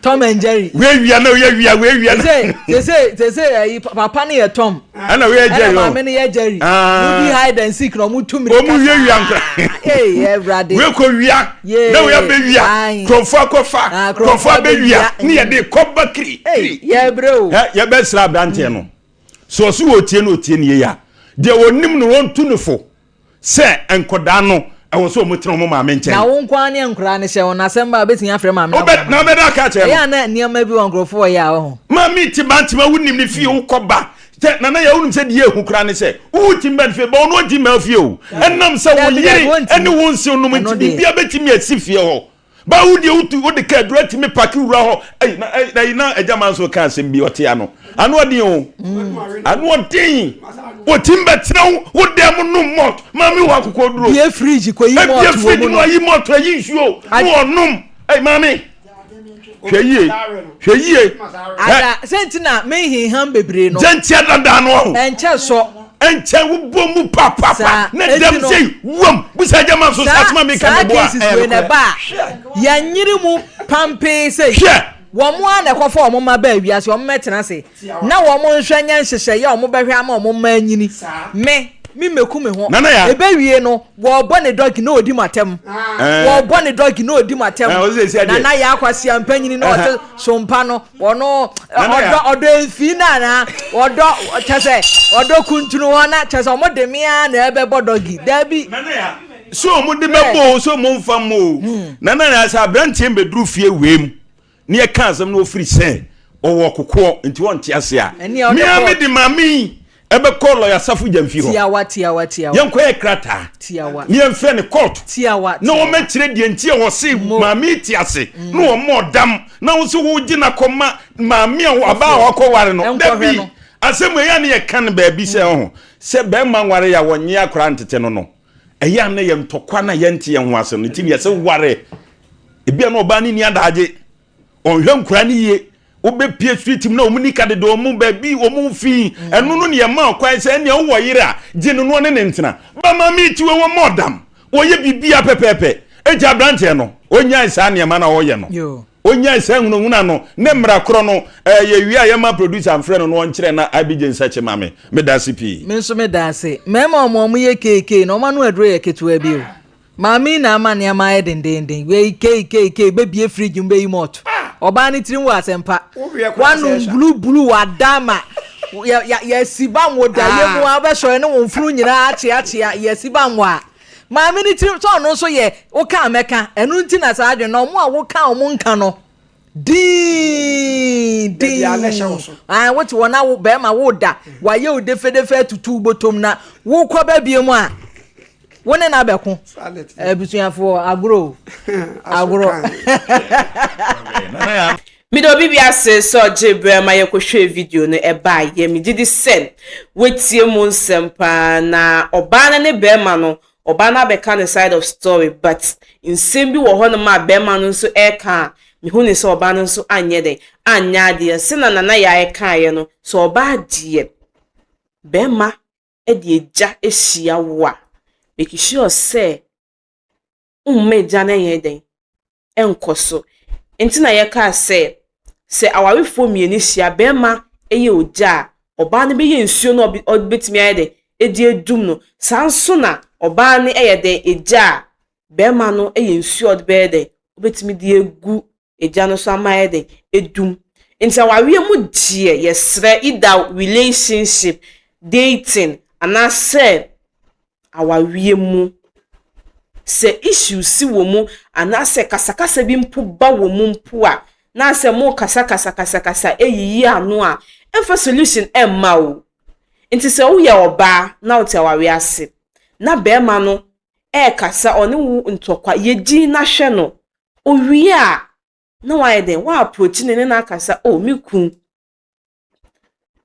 Tom and Jerry. Wei wia na wei wia, wei wia na. Sese sese ayi papa no yɛ Tom. Ɛna wei yɛ Jerry. Ɛna maame no yɛ Jerry. Ah. Mo di hide and seek na ɔmo tu mirika. Ɔmo wia wia nkura. Ee ɛwurade. Wei kɔ wia. Na wei abɛwia. Kurɔfoɔ akɔfa. Kurɔfoɔ abɛwia. Ne yɛde kɔba kiri. Ee yɛbrɛ o. Yɛbɛsrɛ aberanteɛ no. Sɛ ɔso wɔ otie na otie ne yie a, deɛ ɔnim no wɔntu no fo. Sɛ nkɔdaa no, ɛwɔ sɛ wɔn tena wɔn maame nkyɛn. Na wo nko ara ne nkɔdaa no hyɛ wɔn asɛm ba a, wobɛtumi afrɛ maame no abɔ Na wobɛda aka akyerɛ no. Ɛyɛ a na nneɛma bi wɔ nkurɔfoɔ yɛ a wɔho. Maame te Bantama wonim ne fie wokɔ ba sɛ nana yɛ wonim sɛ deɛ ehu koraa ne sɛ wotim ba ne fie ba ɔno ɔnti mmaa fie o ɛnam sɛ wo yere ne wo nsew nom nti biribia bɛtumi asi fie hɔ Ba wo deɛ wotu wode kaa duro atumi paki wura hɔ ɛyi na ɛyi na agya ma nso ka asɛm bi ɔte ano ano ɔden o ano ɔden wɔtim bɛtena wo wo dan mu nom mɔt maame wɔ akokɔ duro bie fridge kɔ yi mɔt wɔ mu no ayi mɔt ayi nsuo na ɔnom ɛyi maame hwɛ yie hwɛ yie ada sɛ nti na menhenham bebree no gyɛntia dada no ɔho ɛnkyɛ sɔ. Ɛnkyɛn wobɔ mu papapa na dɛm sɛ wam busa gyama so saa asɛm a meka saa cases wei na ɛba a yɛnyere mu pampee sɛ hwɛ wɔn a na ɛkɔfa wɔn mma baa wiase wɔn mmɛtena ase na wɔn nhwɛ nyɛ nhyehyɛeɛ a wɔn bɛhwɛ ama wɔn mma anyini me me mmeku me ho ɛbɛwie no wɔrebɔ ne dɔgi na ɔdi m'atɛm wɔrebɔ ne dɔgi na ɔdi m'atɛm nana yɛ akwasia mpanyini na ɔte sompa no ɔno ɔdɔ ɔdɔ mfii no anaa ɔdɔ kyɛ sɛ ɔdɔ kuntunu hɔ na kyɛ sɛ ɔmo de me ara na ɛbɛbɔ dɔgi daabi. So ɔmo de bɛbɔ o so ɔmo nfa mmɔ o hmm. nana yɛ sɛ aberanteɛ mbɛduru fie wei mu ne yɛka asɛm na ɔfiri sɛ ɔwɔ kokoɔ nti ɔnte ase a mea me de maame yi ɛbɛkɔ lɔya safo gyamfi hɔ tiawa tiawa tiawa yɛnkɔyɛ krataa tiawa ne yɛmfrɛ ne court tiawa na wɔmɛkyerɛ deɛ nti a wɔse maame te ase mm. na wɔmmɔ ɔdam na wo sɛ wogye no akɔma maame a abaa a wakɔware no dabi asɛm ɛyɛ ne yɛka no baabi sɛ ɔho sɛ bɛrima nware yɛ a wɔnye akora ntete no no ɛyɛ a na yɛ ntɔkwa na yɛnte yɛn ho ase no nti ne yɛsɛ ware ebia na ɔbaa no ni adagye ɔnhwɛ nkora no yie wobɛpie street mu na wɔn nika deda wɔn baabi wɔn fi mm. ɛno no ne ɛma ɔkwan sɛ ɛnea wowɔ yere a gye no no ne ne ntena bɛma mi ti wɔ wɔn ɔdam wɔyɛ biribiara pɛpɛɛpɛ eti aberanteɛ no onyae saa nneɛma na ɔyɛ no onyae saa hunahuna no ne mmara korɔ no ɛyɛ wie a yɛma producer nfrɛ no na ɔnkyerɛ na abigye nsɛkye ma me meda ase pii. Me nso meda ase mmarima wɔn a wɔyɛ keekei na wɔn ano aduro yɛ ketewa bi o. Maame yi na ama nneɛma ayɛ dendeenden. Wei kei kei kei bɛbie fridge mu bɛyi malt. Ɔbaa no tirim wɔ asɛmpa. Wanom blue blue wada ma yɛasi bam wɔ daeɛ mu a wobɛsɔre ne wo mfunu nyinaa akyeakyea yɛasi bam wɔ a. Maame no tirim sɛ ɔno nso yɛ woka a mɛka ɛno nti na saa adwene na ɔmo a woka a ɔmo nka no dinn dinn wote hɔ na wo bɛrima woda wayɛ wo defedefe atutu wo bɔtɔm na wokɔ ba bie mu a wo ne no abɛko abusuafoɔ agorɔ o agorɔ. Meda obi bi ase sɛ ɔgye berɛ ma yɛkɔhwɛɛ video no ɛbaeɛ. Megye di sɛ woatie mu nsɛm paa na ɔbaa no ne bɛrima no, ɔbaa no abɛka ne side of story but nsɛm bi wɔ hɔnom a bɛrima no nso ɛreka a mehu ne sɛ ɔbaa no nso anyɛ dɛn anyɛ adeɛ. Sɛnea Nana Yaa ɛkaeɛ no, sɛ ɔbaa deɛ bɛrima de egya ahyia wo a, make sure sɛ womma egya no nyɛ dɛn nkɔ so. Nti na yɛkaa sɛ, sɛ awarefoɔ mmienu hyia, barima yɛ ogya a, ɔbaa no bɛyɛ nsuo na ɔbɛtumi ayɛ dɛn de adum no. Saa nso na ɔbaa no yɛ dɛn egya a, barima no yɛ nsuo a ɔde bɛyɛ dɛn, ɔbɛtumi de agu egya no so ama ayɛ dɛn adum. Nti awareɛ mu deɛ yɛsrɛ either relationship, dating anaasɛ awareɛ mu sɛ issue si wɔ mu anaasɛ kasakasa bi mpo ba wɔ mu mpo a na sɛ mo kasa kasa kasa kasa eyiyi ano a ɛmfa solution ɛmma o. Nti sɛ woyɛ ɔbaa na wote awareɛ ase na bɛrima no ɛrekasa ɔne wo ntɔkwa yɛ din na hwɛ no owie a na wayɛ dɛn wa approach ne ne no akasa oh me kun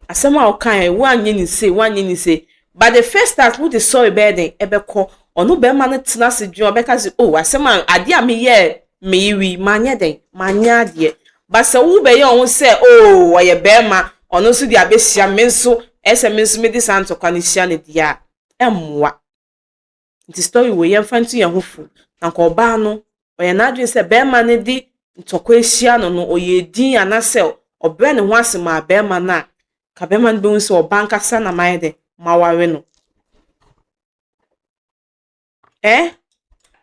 asɛm a ɔkae woanyɛ ne sei woanyɛ ne sei but the first start wode sɔre bɛyɛ dɛn ɛbɛkɔ ɔno bɛrima no tena ase dwen ɔbɛka sɛ oh asɛm a adeɛ a meyɛɛ meyewi manyɛ dɛn manyɛ adeɛ but sɛ wobɛyɛ ɔho sɛ oh ɔyɛ bɛrima ɔno nso de abɛhyia me nso ɛsɛ me nso mede saa ntɔkwa no hyia no deɛ a ɛmmoa. Nti story wei yɛmfa nto yɛn ho fo. Na nka ɔbaa no, ɔyɛ n'adwene sɛ bɛrima no de ntɔkwa ahyia no no, ɔyɛ din anaasɛ ɔbrɛ ne ho ase maa bɛrima no a, ka bɛrima no bɛhu sɛ ɔbaa ankasa na mayɛ dɛ, maware no. Eh?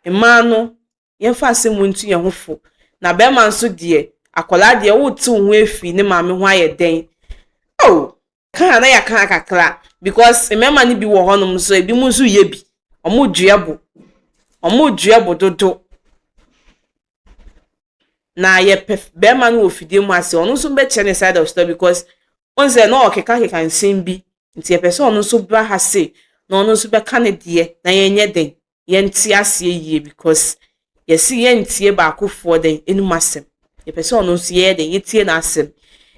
Mmaa no, yɛmfa asɛm wei nto yɛn ho fo. Na bɛrima nso deɛ, akwadaa deɛ wote wo ho afiri ne maame ho ayɛ dɛn? Oh! Ka a na yɛaka kakra because mmarima no bi wɔ hɔnom nso ebinom nso yɛ bi. Wɔredua bo. Wɔredua bo dodo. Na yɛpɛ barima no wɔ fidie mu ase ɔno nso bɛkyerɛ ne side of story because wohu sɛ na ɔkekakeka nsɛm bi nti yɛpɛ sɛ ɔno nso bra ha sei na ɔno nso bɛka ne deɛ na yɛnyɛ den yɛnte aseɛ yie because yɛse yɛntie baakofoɔ dɛn enum asɛm yɛpɛ sɛ ɔno nso yɛyɛ dɛn yɛtie n'asɛm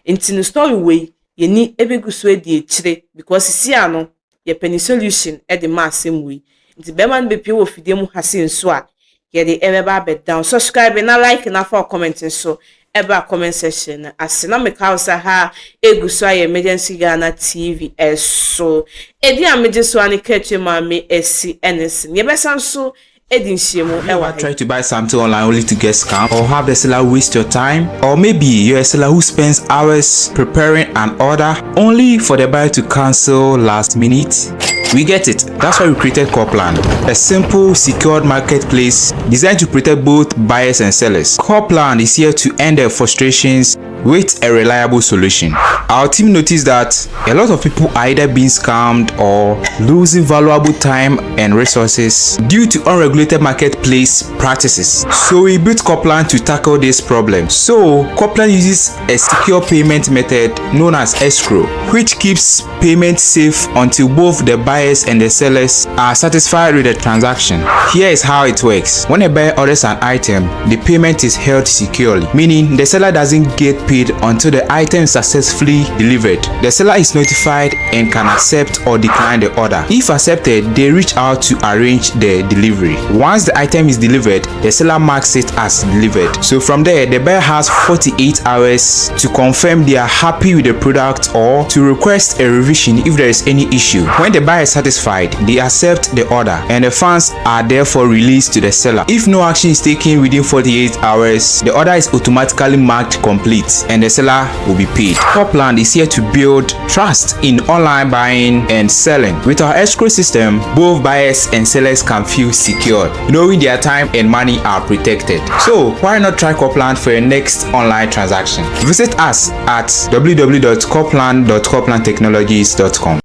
nti no story wei yɛni ɛbɛgu so adi akyire because sisi ano yɛpɛ ne solution de ma asɛm wei nti bɛrima no bɛpie wɔ fidie mu ha se nso a yɛde ɛbɛba abɛdown subscribe na like na fa comment nso. ɛba comment section no ase. Na meka wo sɛ ha egu so ayɛ Emergency Ghana TV ɛso. Edi a megye so a ne ka maame esi ɛne si. Yɛbɛsan so edi nhyiamu ɛwɔ ha. Try to buy something online only to get scammed or have the seller waste your time? Or maybe you're a seller who spends hours preparing an order only for the buyer to cancel last minute? We get it. That's why we created Copland, a simple, secured marketplace designed to protect both buyers and sellers. Copland is here to end their frustrations with a reliable solution. Our team noticed that a lot of people are either being scammed or losing valuable time and resources due to unregulated marketplace practices. So we built Copland to tackle this problem. So Copland uses a secure payment method known as escrow, which keeps payment safe until both the buyers and the sellers are satisfied with the transaction. Here is how it works. When a buyer orders an item, the payment is held securely, meaning the seller doesn't get paid until the item is successfully delivered. The seller is notified and can accept or decline the order. If accepted, they reach out to arrange the delivery. Once the item is delivered, the seller marks it as delivered. So from there, the buyer has 48 hours to confirm they are happy with the product or to request a revision if there is any issue. When the buyer is satisfied, they accept the order and the funds are therefore released to the seller. If no action is taken within 48 hours, the order is automatically marked complete and the seller will be paid. Copland is here to build trust in online buying and selling. With our escrow system, both buyers and sellers can feel secure, knowing their time and money are protected. So why not try Copland for your next online transaction? Visit us at www.copland.coplandtechnologies.com.